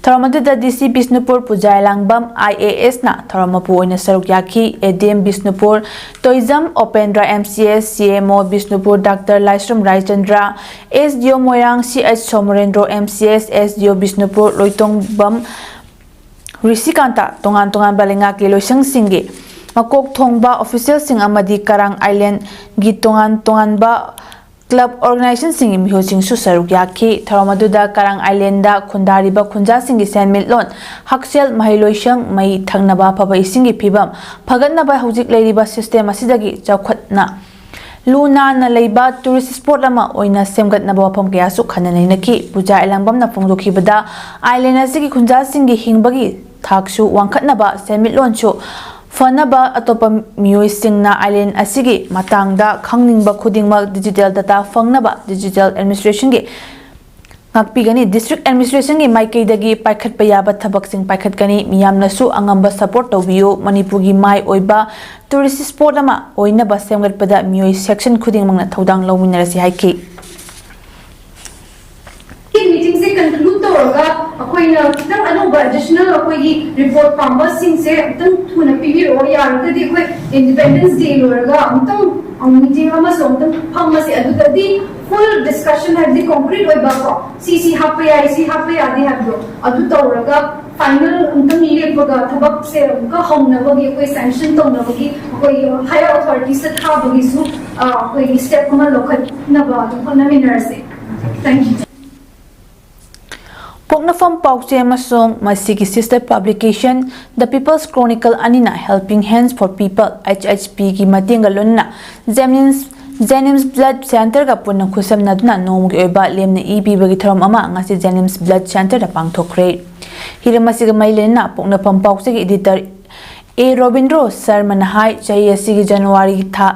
ꯊꯧꯔꯝ ꯑꯗꯨꯗ DC ꯕꯤꯁꯅꯨꯄꯨꯔ ꯄꯨꯖꯥ ꯑꯦꯂꯥꯡꯕꯝ IASꯅ ꯊꯧꯔꯝ ꯃꯄꯨ ꯑꯣꯏꯅ ꯁꯔꯨꯛ ꯌꯥꯈꯤ꯫ ADM Bishnupur Toijam Opendra, MCS, CMO Bishnupur doctor Laishram Raichandra, SDO Moirang CH Somorendro, MCS, SDO Bishnupur Loitongbam Rishikanta, ꯇꯣꯉꯥꯟ ꯇꯣꯉꯥꯟꯕ ꯂꯩꯉꯥꯛꯀꯤ ꯂꯣꯏꯁꯪꯁꯤꯡꯒꯤ ꯃꯀꯣꯛ ꯊꯣꯡꯕ officialꯁꯤꯡ ꯑꯃꯗꯤ ꯀꯔꯥꯡ Islandꯒꯤ ꯇꯣꯉꯥꯟ ꯇꯣꯉꯥꯟꯕ club organizationꯁꯤꯡꯒꯤ ꯃꯤꯍꯨꯠꯁꯤꯡꯁꯨ ꯁꯔꯨꯛ ꯌꯥꯈꯤ꯫ ꯊꯧꯔꯝ ꯑꯗꯨꯗ ꯀꯔꯥꯡ Islandꯗ ꯈꯨꯟꯗꯥꯔꯤꯕ ꯈꯨꯟꯖꯥꯁꯤꯡꯒꯤ ꯁꯦꯟꯃꯤꯠꯂꯣꯟ, ꯍꯛꯁꯦꯜ, ꯃꯍꯩ ꯂꯣꯏꯁꯪ, ꯃꯩ, ꯊꯛꯅꯕ ꯑꯐꯕ ꯏꯁꯤꯡꯒꯤ ꯐꯤꯕꯝ ꯐꯒꯠꯅꯕ, ꯍꯧꯖꯤꯛ ꯂꯩꯔꯤꯕ system ꯑꯁꯤꯗꯒꯤ ꯆꯥꯎꯈꯠꯅ ꯂꯨ ꯅꯥꯟꯅ ꯂꯩꯕ tourist spot ꯑꯃ ꯑꯣꯏꯅ ꯁꯦꯝꯒꯠꯅꯕ ꯋꯥꯐꯝ ꯀꯌꯥꯁꯨ ꯈꯟꯅ ꯅꯩꯅꯈꯤ꯫ ꯄꯨꯖꯥ ꯑꯦꯂꯥꯡꯕꯝꯅ ꯐꯣꯡꯗꯣꯛꯈꯤꯕꯗ, Island ꯑꯁꯤꯒꯤ ꯈꯨꯟꯖꯥꯁꯤꯡꯒꯤ ꯍꯤꯡꯕꯒꯤ ꯊꯥꯛꯁꯨ ꯋꯥꯡꯈꯠꯅꯕ, ꯁꯦꯟꯃꯤꯠꯂꯣꯟꯁꯨ ꯐꯅꯕ, ꯑꯇꯣꯞꯄ ꯃꯤꯑꯣꯏꯁꯤꯡꯅ Island ꯑꯁꯤꯒꯤ ꯃꯇꯥꯡꯗ ꯈꯪꯅꯤꯡꯕ ꯈꯨꯗꯤꯡꯃꯛ digital data ꯐꯪꯅꯕ Digital Administrationꯒꯤ ꯉꯥꯛꯄꯤꯒꯅꯤ꯫ District Administration ꯒꯤ ꯃꯥꯏꯀꯩꯗꯒꯤ ꯄꯥꯏꯈꯠꯄ ꯌꯥꯕ ꯊꯕꯛꯁꯤꯡ ꯄꯥꯏꯈꯠꯀꯅꯤ꯫ ꯃꯤꯌꯥꯝꯅꯁꯨ ꯑꯉꯝꯕ support ꯇꯧꯕꯤꯌꯨ꯫ ꯃꯅꯤꯄꯨꯔꯒꯤ ꯃꯥꯏ ꯑꯣꯏꯕ tourist spot ꯑꯃ ꯑꯣꯏꯅꯕ ꯁꯦꯝꯒꯠꯄꯗ ꯃꯤꯑꯣꯏ section ꯈꯨꯗꯤꯡꯃꯛꯅ ꯊꯧꯗꯥꯡ ꯂꯧꯃꯤꯟꯅꯔꯁꯤ ꯍꯥꯏꯈꯤ꯫ ꯃꯤꯇꯤꯡꯁꯦ conclude ꯇꯧꯔꯒ ꯑꯩꯈꯣꯏꯅ ꯈꯤꯇꯪ ꯑꯅꯧꯕ additional ꯑꯩꯈꯣꯏꯒꯤ report ꯄꯥꯝꯕꯁꯤꯡꯁꯦ ꯑꯃꯨꯛꯇꯪ ꯊꯨꯅ ꯄꯤꯕꯤꯔꯛꯑꯣ꯫ ꯌꯥꯔꯒꯗꯤ ꯑꯩꯈꯣꯏ Independence Day ꯂꯣꯏꯔꯒ ꯑꯃꯨꯛꯇꯪ meeting ꯑꯃꯁꯨ ꯑꯃꯨꯛꯇꯪ ꯐꯝꯃꯁꯦ꯫ ꯑꯗꯨꯗꯗꯤ full discussion, ꯍꯥꯏꯕꯗꯤ concrete ꯑꯣꯏꯕ ꯀꯣ, ꯁꯤ ꯁꯤ ꯍꯥꯞꯄ ꯌꯥꯏ, ꯁꯤ ꯍꯥꯞꯄ ꯌꯥꯗꯦ ꯍꯥꯏꯕꯗꯣ ꯑꯗꯨ ꯇꯧꯔꯒ final ꯑꯃꯨꯛꯇꯪ ꯂꯦꯞꯄꯒ ꯊꯕꯛꯁꯦ ꯑꯃꯨꯛꯀ ꯍꯧꯅꯕꯒꯤ, ꯑꯩꯈꯣꯏ sanction ꯇꯧꯅꯕꯒꯤ, ꯑꯩꯈꯣꯏ higher authorities ꯇ ꯊꯥꯕꯒꯤꯁꯨ ꯑ, ꯑꯩꯈꯣꯏꯒꯤ step ꯑꯃ ꯂꯧꯈꯠꯅꯕ ꯑꯗꯨꯝ ꯍꯣꯠꯅꯃꯤꯟꯅꯔꯁꯦ꯫ Thank you. ꯄꯣꯛꯅꯐꯝ ꯄꯥꯎꯆꯦ ꯑꯃꯁꯨꯡ ꯃꯁꯤꯒꯤ sister publication The People's Chronicle ꯑꯅꯤꯅ Helping Hands for People, H H P ꯒꯤ ꯃꯇꯦꯡꯒ ꯂꯣꯏꯅꯅ JNIMS, JNIMS Blood Centre ꯒ ꯄꯨꯟꯅ ꯈꯨꯠꯁꯝꯅꯗꯨꯅ ꯅꯣꯡꯃꯒꯤ ꯑꯣꯏꯕ ꯂꯦꯝꯅ ꯏ ꯄꯤꯕꯒꯤ ꯊꯧꯔꯝ ꯑꯃ ꯉꯁꯤ JNIMS Blood Centre ꯗ ꯄꯥꯡꯊꯣꯛꯈ꯭ꯔꯦ꯫ ꯍꯤꯔꯝ ꯑꯁꯤꯒ ꯃꯔꯤ ꯂꯩꯅꯅ ꯄꯣꯛꯅꯐꯝ ꯄꯥꯎꯆꯦꯒꯤ editor ꯑꯦ ꯔꯣꯕꯤꯟꯗ꯭ꯔꯣ ꯁꯔꯃꯅ ꯍꯥꯏ, ꯆꯍꯤ ꯑꯁꯤꯒꯤ ꯖꯅꯋꯥꯔꯤꯒꯤ ꯊꯥ,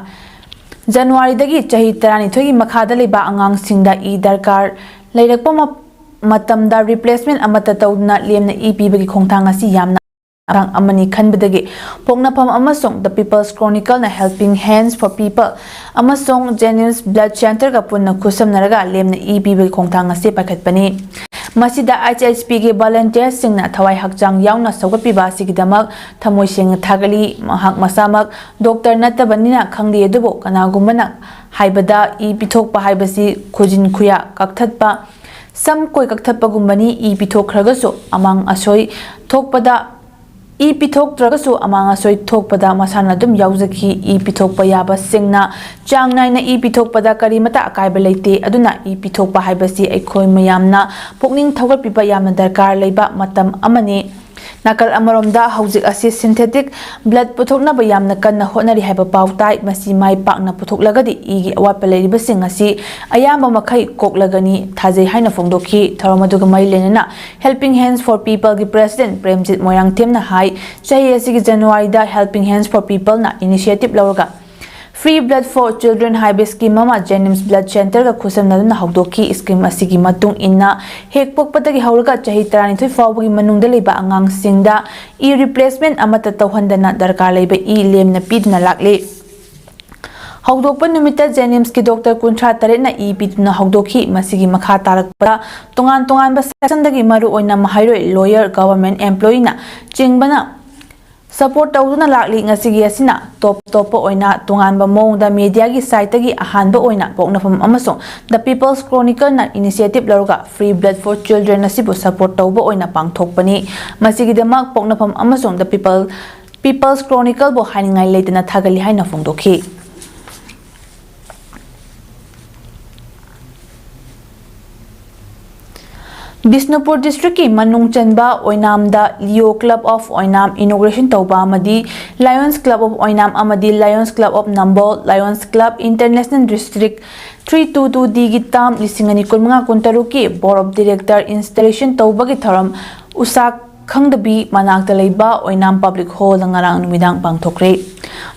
ꯖꯅꯋꯥꯔꯤꯗꯒꯤ ꯆꯍꯤ ꯇꯔꯥꯅꯤꯊꯣꯏꯒꯤ ꯃꯈꯥꯗ ꯂꯩꯕ ꯑꯉꯥꯡꯁꯤꯡꯗ ꯏ ꯗꯔꯀꯥꯔ ꯂꯩꯔꯛꯄ ꯃ-, ꯃꯇꯝꯗ replacement ꯑꯃꯠꯇ ꯇꯧꯗꯅ ꯂꯦꯝꯅ ꯏ ꯄꯤꯕꯒꯤ ꯈꯣꯡꯊꯥꯡ ꯑꯁꯤ ꯌꯥꯝꯅ ꯊꯧꯔꯥꯡ ꯑꯃꯅꯤ ꯈꯟꯕꯗꯒꯤ ꯄꯣꯛꯅꯐꯝ ꯑꯃꯁꯨꯡ The People's Chronicle ꯅ Helping Hands for People ꯑꯃꯁꯨꯡ JNIMS Blood Centre ꯒ ꯄꯨꯟꯅ ꯈꯨꯠꯁꯝꯅꯔꯒ ꯂꯦꯝꯅ ꯏ ꯄꯤꯕꯒꯤ ꯈꯣꯡꯊꯥꯡ ꯑꯁꯤ ꯄꯥꯏꯈꯠꯄꯅꯤ꯫ ꯃꯁꯤꯗ H H P ꯒꯤ volunteers ꯁꯤꯡꯅ ꯊꯋꯥꯏ ꯍꯛꯆꯥꯡ ꯌꯥꯎꯅ ꯁꯧꯒꯠꯄꯤꯕ ꯑꯁꯤꯒꯤꯗꯃꯛ ꯊꯃꯣꯏ ꯁꯦꯡꯅ ꯊꯥꯒꯠꯂꯤ꯫ ꯃꯍꯥꯛ ꯃꯁꯥꯃꯛ doctor ꯅꯠꯇꯕꯅꯤꯅ ꯈꯪꯗꯦ, ꯑꯗꯨꯕꯨ ꯀꯅꯥꯒꯨꯝꯕꯅ ꯍꯥꯏꯕꯗ ꯏ ꯄꯤꯊꯣꯛꯄ ꯍꯥꯏꯕꯁꯤ ꯈꯨꯖꯤꯟ ꯈꯨꯌꯥ ꯀꯛꯊꯠꯄ, ꯁꯝ ꯀꯣꯏ ꯀꯛꯊꯠꯄꯒꯨꯝꯕꯅꯤ꯫ ꯏ ꯄꯤꯊꯣꯛꯈ꯭ꯔꯒꯁꯨ ꯑꯃꯥꯡ ꯑꯁꯣꯏ ꯊꯣꯛꯄꯗ, ꯏ ꯄꯤꯊꯣꯛꯇ꯭ꯔꯒꯁꯨ ꯑꯃꯥꯡ ꯑꯁꯣꯏ ꯊꯣꯛꯄꯗ ꯃꯁꯥꯅ ꯑꯗꯨꯝ ꯌꯥꯎꯖꯈꯤ꯫ ꯏ ꯄꯤꯊꯣꯛꯄ ꯌꯥꯕꯁꯤꯡꯅ ꯆꯥꯡ ꯅꯥꯏꯅ ꯏ ꯄꯤꯊꯣꯛꯄꯗ ꯀꯔꯤꯃꯇ ꯑꯀꯥꯏꯕ ꯂꯩꯇꯦ꯫ ꯑꯗꯨꯅ ꯏ ꯄꯤꯊꯣꯛꯄ ꯍꯥꯏꯕꯁꯤ ꯑꯩꯈꯣꯏ ꯃꯌꯥꯝꯅ ꯄꯨꯛꯅꯤꯡ ꯊꯧꯒꯠꯄꯤꯕ ꯌꯥꯝꯅ ꯗꯔꯀꯥꯔ ꯂꯩꯕ ꯃꯇꯝ ꯑꯃꯅꯤ꯫ ꯅꯥꯀꯜ ꯑꯃꯔꯣꯝꯗ ꯍꯧꯖꯤꯛ ꯑꯁꯤ synthetic blood ꯄꯨꯊꯣꯛꯅꯕ ꯌꯥꯝꯅ ꯀꯟꯅ ꯍꯣꯠꯅꯔꯤ ꯍꯥꯏꯕ ꯄꯥꯎ ꯇꯥꯏ꯫ ꯃꯁꯤ ꯃꯥꯏ ꯄꯥꯛꯅ ꯄꯨꯊꯣꯛꯂꯒꯗꯤ ꯏꯒꯤ ꯑꯋꯥꯠꯄ ꯂꯩꯔꯤꯕꯁꯤꯡ ꯑꯁꯤ ꯑꯌꯥꯝꯕ ꯃꯈꯩ ꯀꯣꯛꯂꯒꯅꯤ ꯊꯥꯖꯩ ꯍꯥꯏꯅ ꯐꯣꯡꯗꯣꯛꯈꯤ꯫ ꯊꯧꯔꯝ ꯑꯗꯨꯒ ꯃꯔꯤ ꯂꯩꯅꯅ Helping Hands for People ꯒꯤ president ꯄ꯭ꯔꯦꯝꯖꯤꯠ ꯃꯣꯏꯔꯥꯡꯊꯦꯝꯅ ꯍꯥꯏ, ꯆꯍꯤ ꯑꯁꯤꯒꯤ ꯖꯅꯋꯥꯔꯤꯗ Helping Hands for People ꯅ initiative ꯂꯧꯔꯒ Free Blood for Children ꯍꯥꯏꯕ ꯁ꯭ꯀꯤꯝ ꯑꯃ ꯖꯦꯅꯤꯝꯁ ꯕ꯭ꯂꯗ ꯁꯦꯟꯇꯔꯒ ꯈꯨꯠꯁꯝꯅꯗꯨꯅ ꯍꯧꯗꯣꯛꯈꯤ꯫ ꯁ꯭ꯀꯤꯝ ꯑꯁꯤꯒꯤ ꯃꯇꯨꯡ ꯏꯟꯅ ꯍꯦꯛ ꯄꯣꯛꯄꯗꯒꯤ ꯍꯧꯔꯒ ꯆꯍꯤ ꯇꯔꯥꯅꯤꯊꯣꯏ ꯐꯥꯎꯕꯒꯤ ꯃꯅꯨꯡꯗ ꯂꯩꯕ ꯑꯉꯥꯡꯁꯤꯡꯗ ꯏ ꯔꯤꯄ꯭ꯂꯦꯁꯃꯦꯟ ꯑꯃꯠꯇ ꯇꯧꯍꯟꯗꯅ ꯗꯔꯀꯥꯔ ꯂꯩꯕ ꯏ ꯂꯦꯝꯅ ꯄꯤꯗꯨꯅ ꯂꯥꯛꯂꯤ꯫ ꯍꯧꯗꯣꯛꯄ ꯅꯨꯃꯤꯠꯇ ꯖꯦꯅꯤꯝꯁꯀꯤ ꯗꯣꯛꯇꯔ ꯀꯨꯟꯊ꯭ꯔꯥ ꯇꯔꯦꯠꯅ ꯏ ꯄꯤꯗꯨꯅ ꯍꯧꯗꯣꯛꯈꯤ꯫ ꯃꯁꯤꯒꯤ ꯃꯈꯥ ꯇꯥꯔꯛꯄꯗ ꯇꯣꯉꯥꯟ ꯇꯣꯉꯥꯟꯕ ꯁꯦꯛꯁꯟꯗꯒꯤ ꯃꯔꯨꯑꯣꯏꯅ ꯃꯍꯩꯔꯣꯏ, ꯂꯣꯌꯔ, ꯒꯚꯔꯟꯃꯦꯟꯠ ꯑꯦꯝꯄ꯭ꯂꯣꯌꯤꯅ ꯆꯤꯡꯕꯅ ꯁꯄꯣꯔꯠ ꯇꯧꯗꯨꯅ ꯂꯥꯛꯂꯤ꯫ ꯉꯁꯤꯒꯤ ꯑꯁꯤꯅ ꯇꯣꯞ ꯇꯣꯞꯄ ꯑꯣꯏꯅ ꯇꯣꯉꯥꯟꯕ ꯃꯑꯣꯡꯗ ꯃꯦꯗꯤꯌꯥꯒꯤ ꯁꯥꯏꯠꯇꯒꯤ ꯑꯍꯥꯟꯕ ꯑꯣꯏꯅ ꯄꯣꯛꯅꯐꯝ ꯑꯃꯁꯨꯡ The People's Chronicleꯅ ꯏꯅꯤꯁꯤꯌꯦꯇꯤꯚ ꯂꯧꯔꯒ Free Blood for Children ꯑꯁꯤꯕꯨ ꯁꯄꯣꯔꯠ ꯇꯧꯕ ꯑꯣꯏꯅ ꯄꯥꯡꯊꯣꯛꯄꯅꯤ꯫ ꯃꯁꯤꯒꯤꯗꯃꯛ ꯄꯣꯛꯅꯐꯝ ꯑꯃꯁꯨꯡ The People People's Chronicleꯕꯨ ꯍꯥꯏꯅꯤꯡꯉꯥꯏ ꯂꯩꯇꯅ ꯊꯥꯒꯠꯂꯤ ꯍꯥꯏꯅ ꯐꯣꯡꯗꯣꯛꯈꯤ꯫ ꯕꯤꯁꯅꯨꯄꯨꯔ ꯗꯤꯁꯇ꯭ꯔꯤꯛꯀꯤ ꯃꯅꯨꯡ ꯆꯟꯕ ꯑꯣꯏꯅꯥꯝꯗ Leo Club of Oinam inauguration ꯇꯧꯕ ꯑꯃꯗꯤ Lions Club of ꯑꯣꯏꯅꯥꯝ ꯑꯃꯗꯤ Lions Club of Nambol, Lions Club International District three two two Dꯒꯤ term ꯂꯤꯁꯤꯡ ꯑꯅꯤ ꯀꯨꯟꯃꯉꯥ ꯀꯨꯟꯇꯔꯨꯛꯀꯤ Board of Director installation ꯇꯧꯕꯒꯤ ꯊꯧꯔꯝ ꯎꯁꯥ ꯈꯪꯗꯕꯤ ꯃꯅꯥꯛꯇ ꯂꯩꯕ ꯑꯣꯏꯅꯥꯝ Public Hallꯗ ꯉꯔꯥꯡ ꯅꯨꯃꯤꯗꯥꯡ ꯄꯥꯡꯊꯣꯛꯈ꯭ꯔꯦ꯫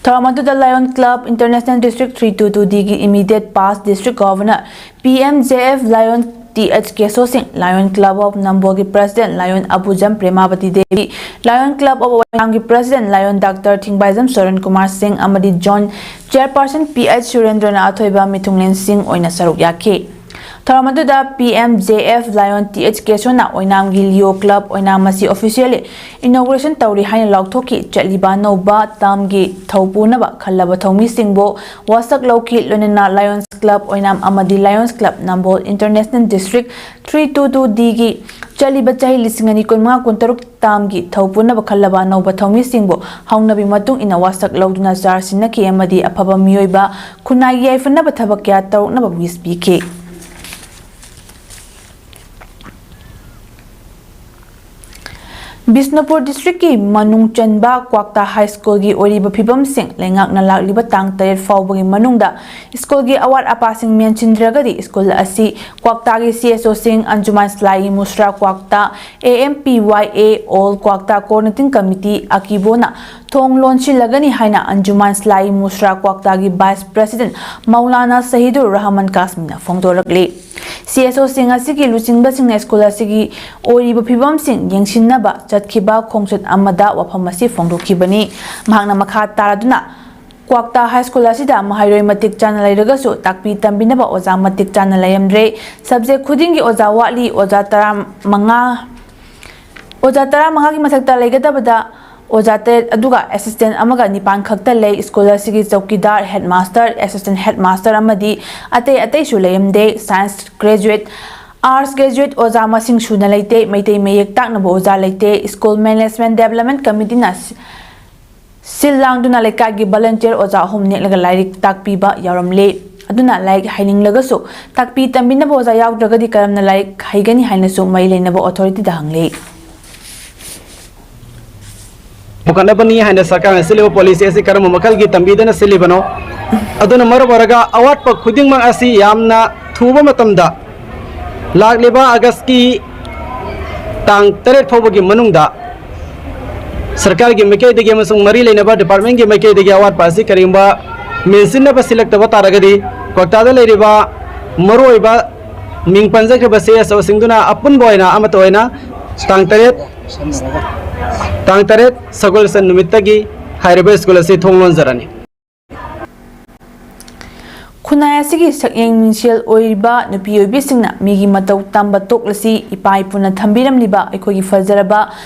ꯊꯧꯔꯝ ꯑꯗꯨꯗ Lion Club International District three two two Dꯒꯤ immediate past District Governor P M J F Lion T H Keso Singh, Lion Club of ꯅꯝꯕꯣꯜꯒꯤ President Lion ꯑꯕꯨꯖꯝ ꯄ꯭ꯔꯦꯃꯥꯕꯇꯤ Devi, Lion Club of ꯑꯣꯏꯅꯥꯝꯒꯤ President Lion Doctor ꯊꯤꯡꯕꯥꯏꯖꯝ ꯁꯣꯔꯟ Kumar ꯁꯤꯡ ꯑꯃꯗꯤ Zone Chairperson P H ꯁꯨꯔꯦꯟꯗ꯭ꯔꯅ ꯑꯊꯣꯏꯕ ꯃꯤꯊꯨꯡꯂꯦꯟꯁꯤꯡ ꯑꯣꯏꯅ ꯁꯔꯨꯛ ꯌꯥꯈꯤ꯫ ꯊꯧꯔꯝ ꯑꯗꯨꯗ P M J F Lion T H Kesoꯅ ꯑꯣꯏꯅꯥꯝꯒꯤ Leo Club ꯑꯣꯏꯅꯥꯝ ꯑꯁꯤ officially inauguration ꯇꯧꯔꯤ ꯍꯥꯏꯅ ꯂꯥꯎꯊꯣꯛꯈꯤ꯫ ꯆꯠꯂꯤꯕ ꯑꯅꯧꯕ termꯒꯤ ꯊꯧ ꯄꯨꯅꯕ ꯈꯜꯂꯕ ꯊꯧꯃꯤꯁꯤꯡꯕꯨ ꯋꯥꯁꯛ ꯂꯧꯈꯤ꯫ ꯂꯣꯏꯅꯅ Lions Club ꯑꯣꯏꯅꯥꯝ ꯑꯃꯗꯤ Lions Club ꯅꯝꯕꯣꯜ International District three two two Dꯒꯤ ꯆꯠꯂꯤꯕ ꯆꯍꯤ ꯂꯤꯁꯤꯡ ꯑꯅꯤ ꯀꯨꯟꯃꯉꯥ ꯀꯨꯟꯇꯔꯨꯛ termꯒꯤ ꯊꯧ ꯄꯨꯅꯕ ꯈꯜꯂꯕ ꯑꯅꯧꯕ ꯊꯧꯃꯤꯁꯤꯡꯕꯨ ꯍꯧꯅꯕꯤ ꯃꯇꯨꯡ ꯏꯟꯅ ꯋꯥꯁꯛ ꯂꯧꯗꯨꯅ ꯆꯥꯔ ꯁꯤꯟꯅꯈꯤ ꯑꯃꯗꯤ ꯑꯐꯕ ꯃꯤꯑꯣꯏꯕ ꯈꯨꯟꯅꯥꯏꯒꯤ ꯌꯥꯏꯐꯅꯕ ꯊꯕꯛ ꯀꯌꯥ ꯇꯧꯔꯛꯅꯕ wish ꯄꯤꯈꯤ꯫ ꯕꯤꯁꯅꯨꯄꯨꯔ ꯗꯤꯁꯇ꯭ꯔꯤꯛꯀꯤ ꯃꯅꯨꯡ ꯆꯟꯕ ꯀ꯭ꯋꯥꯛꯇꯥ ꯍꯥꯏ ꯁ꯭ꯀꯨꯜꯒꯤ ꯑꯣꯏꯔꯤꯕ ꯐꯤꯕꯝꯁꯤꯡ ꯂꯩꯉꯥꯛꯅ ꯂꯥꯛꯂꯤꯕ ꯇꯥꯡ ꯇꯔꯦꯠ ꯐꯥꯎꯕꯒꯤ ꯃꯅꯨꯡꯗ ꯁ꯭ꯀꯨꯜꯒꯤ ꯑꯋꯥꯠ ꯑꯄꯥꯁꯤꯡ ꯃꯦꯟꯁꯤꯟꯗ꯭ꯔꯒꯗꯤ ꯁ꯭ꯀꯨꯜ ꯑꯁꯤ ꯀ꯭ꯋꯥꯛꯇꯥꯒꯤ C S Oꯁꯤꯡ ꯑꯟꯖꯨꯃꯥꯟ ꯁ꯭ꯂꯥꯏ ꯃꯨꯁ꯭ꯔꯥ ꯀ꯭ꯋꯥꯛꯇꯥ, A M P Y A, All Kwakta Coordinating Committee, ꯑꯀꯤꯕꯣꯅ ꯊꯣꯡ ꯂꯣꯟꯁꯤꯜꯂꯒꯅꯤ ꯍꯥꯏꯅ ꯑꯟꯖꯨꯃꯥꯟ ꯁꯤꯂꯥꯍꯤ ꯃꯨꯁꯔꯥ ꯀ꯭ꯋꯥꯛꯇꯥꯒꯤ ꯚꯥꯏꯁ ꯄ꯭ꯔꯦꯁꯤꯗꯦꯟꯠ ꯃꯧꯂꯥꯅꯥ ꯁꯍꯤꯗꯨꯔ ꯔꯍꯃꯟ ꯀꯥꯁꯃꯤꯅ ꯐꯣꯡꯗꯣꯔꯛꯂꯤ꯫ ꯁꯤ ꯑꯦꯁ ꯑꯣꯁꯤꯡ ꯑꯁꯤꯒꯤ ꯂꯨꯆꯤꯡꯕꯁꯤꯡꯅ ꯁ꯭ꯀꯨꯜ ꯑꯁꯤꯒꯤ ꯑꯣꯏꯔꯤꯕ ꯐꯤꯕꯝꯁꯤꯡ ꯌꯦꯡꯁꯤꯟꯅꯕ ꯆꯠꯈꯤꯕ ꯈꯣꯡꯆꯠ ꯑꯃꯗ ꯋꯥꯐꯝ ꯑꯁꯤ ꯐꯣꯡꯗꯣꯛꯈꯤꯕꯅꯤ꯫ ꯃꯍꯥꯛꯅ ꯃꯈꯥ ꯇꯥꯔꯗꯨꯅ, ꯀ꯭ꯋꯥꯛꯇꯥ ꯍꯥꯏ ꯁ꯭ꯀꯨꯜ ꯑꯁꯤꯗ ꯃꯍꯩꯔꯣꯏ ꯃꯇꯤꯛ ꯆꯥꯅ ꯂꯩꯔꯒꯁꯨ ꯇꯥꯛꯄꯤ ꯇꯝꯕꯤꯅꯕ ꯑꯣꯖꯥ ꯃꯇꯤꯛ ꯆꯥꯅ ꯂꯩꯔꯝꯗ꯭ꯔꯦ꯫ ꯁꯕꯖꯦꯛ ꯈꯨꯗꯤꯡꯒꯤ ꯑꯣꯖꯥ ꯋꯥꯠꯂꯤ꯫ ꯑꯣꯖꯥ ꯇꯔꯥꯃꯉꯥ, ꯑꯣꯖꯥ ꯇꯔꯥꯃꯉꯥꯒꯤ ꯃꯊꯛꯇ ꯂꯩꯒꯗꯕꯗ ꯑꯣꯖꯥ ꯇꯔꯦꯠ, ꯑꯗꯨꯒ ꯑꯦꯁꯤꯁꯇꯦꯟꯠ ꯑꯃꯒ ꯅꯤꯄꯥꯟ ꯈꯛꯇ ꯂꯩ꯫ ꯁ꯭ꯀꯨꯜ ꯑꯁꯤꯒꯤ ꯆꯧꯀꯤꯗꯥꯔ, ꯍꯦꯗꯃꯥꯁꯇꯔ, ꯑꯦꯁꯤꯁꯇꯦꯟꯠ ꯍꯦꯗꯃꯥꯁꯇꯔ ꯑꯃꯗꯤ ꯑꯇꯩ ꯑꯇꯩꯁꯨ ꯂꯩꯔꯝꯗꯦ꯫ ꯁꯥꯏꯟꯁ ꯒ꯭ꯔꯦꯖꯨꯑꯦꯠ, ꯑꯥꯔꯠꯁ ꯒ꯭ꯔꯦꯖꯨꯑꯦꯠ ꯑꯣꯖꯥ ꯃꯁꯤꯡ ꯁꯨꯅ ꯂꯩꯇꯦ꯫ ꯃꯩꯇꯩ ꯃꯌꯦꯛ ꯇꯥꯛꯅꯕ ꯑꯣꯖꯥ ꯂꯩꯇꯦ꯫ ꯁ꯭ꯀꯨꯜ ꯃꯦꯅꯦꯖꯃꯦꯟꯠ ꯗꯦꯕꯂꯞꯃꯦꯟꯠ ꯀꯃꯤꯇꯤꯅ ꯁꯤꯜ ꯂꯥꯡꯗꯨꯅ ꯂꯩꯀꯥꯏꯒꯤ ꯚꯣꯂꯨꯟꯇꯤꯌꯔ ꯑꯣꯖꯥ ꯑꯍꯨꯝ ꯅꯦꯛꯂꯒ ꯂꯥꯏꯔꯤꯛ ꯇꯥꯛꯄꯤꯕ ꯌꯥꯎꯔꯝꯂꯦ꯫ ꯑꯗꯨꯅ ꯂꯥꯏꯔꯤꯛ ꯍꯩꯅꯤꯡꯂꯒꯁꯨ ꯇꯥꯛꯄꯤ ꯇꯝꯕꯤꯅꯕ ꯑꯣꯖꯥ ꯌꯥꯎꯗ꯭ꯔꯒꯗꯤ ꯀꯔꯝꯅ ꯂꯥꯏꯔꯤꯛ ꯍꯩꯒꯅꯤ ꯍꯥꯏꯅꯁꯨ ꯃꯔꯤ ꯂꯩꯅꯕ ꯑꯣꯊꯣꯔꯤꯇꯤꯗ ꯍꯪꯂꯤ꯫ ꯄꯨꯈꯠꯅꯕꯅꯤ ꯍꯥꯏꯅ ꯁꯔꯀꯥꯔꯅ ꯁꯤꯜꯂꯤꯕ ꯄꯣꯂꯤꯁꯤ ꯑꯁꯤ ꯀꯔꯝꯕ ꯃꯈꯜꯒꯤ ꯇꯝꯕꯤꯗꯨꯅ ꯁꯤꯜꯂꯤꯕꯅꯣ? ꯑꯗꯨꯅ ꯃꯔꯝ ꯑꯣꯏꯔꯒ ꯑꯋꯥꯠꯄ ꯈꯨꯗꯤꯡꯃꯛ ꯑꯁꯤ ꯌꯥꯝꯅ ꯊꯨꯕ ꯃꯇꯝꯗ, ꯂꯥꯛꯂꯤꯕ ꯑꯥꯒꯁꯀꯤ ꯇꯥꯡ ꯇꯔꯦꯠ ꯐꯥꯎꯕꯒꯤ ꯃꯅꯨꯡꯗ ꯁꯔꯀꯥꯔꯒꯤ ꯃꯥꯏꯀꯩꯗꯒꯤ ꯑꯃꯁꯨꯡ ꯃꯔꯤ ꯂꯩꯅꯕ ꯗꯤꯄꯥꯔꯠꯃꯦꯟꯒꯤ ꯃꯥꯏꯀꯩꯗꯒꯤ ꯑꯋꯥꯠꯄ ꯑꯁꯤ ꯀꯔꯤꯒꯨꯝꯕ ꯃꯦꯟꯁꯤꯟꯅꯕ ꯁꯤꯜꯂꯛꯇꯕ ꯇꯥꯔꯒꯗꯤ, ꯀ꯭ꯋꯥꯛꯇꯥꯗ ꯂꯩꯔꯤꯕ ꯃꯔꯨꯑꯣꯏꯕ ꯃꯤꯡ ꯄꯟꯖꯈ꯭ꯔꯤꯕ ꯁꯤ ꯑꯦꯁ ꯑꯣꯁꯤꯡꯗꯨꯅ ꯑꯄꯨꯟꯕ ꯑꯣꯏꯅ ꯑꯃꯠꯇ ꯑꯣꯏꯅ ꯇꯥꯡ ꯇꯔꯦꯠ, ꯇꯥꯡ ꯇꯔꯦꯠ ꯁꯒꯣꯜꯁꯦꯟ ꯅꯨꯃꯤꯠꯇꯒꯤ ꯍꯥꯏꯔꯤꯕ ꯁ꯭ꯀꯨꯜ ꯑꯁꯤ ꯊꯣꯡ ꯂꯣꯟꯖꯔꯅꯤ꯫ ꯈꯨꯟꯅꯥꯏ ꯑꯁꯤꯒꯤ ꯁꯛꯌꯦꯡ ꯃꯤꯡꯁꯦꯜ ꯑꯣꯏꯔꯤꯕ ꯅꯨꯄꯤ ꯑꯣꯏꯕꯤꯁꯤꯡꯅ ꯃꯤꯒꯤ ꯃꯇꯧ ꯇꯝꯕ ꯇꯣꯛꯂꯁꯤ, ꯏꯄꯥ ꯏꯄꯨꯅ ꯊꯝꯕꯤꯔꯝꯂꯤꯕ ꯑꯩꯈꯣꯏꯒꯤ ꯐꯖꯔꯕ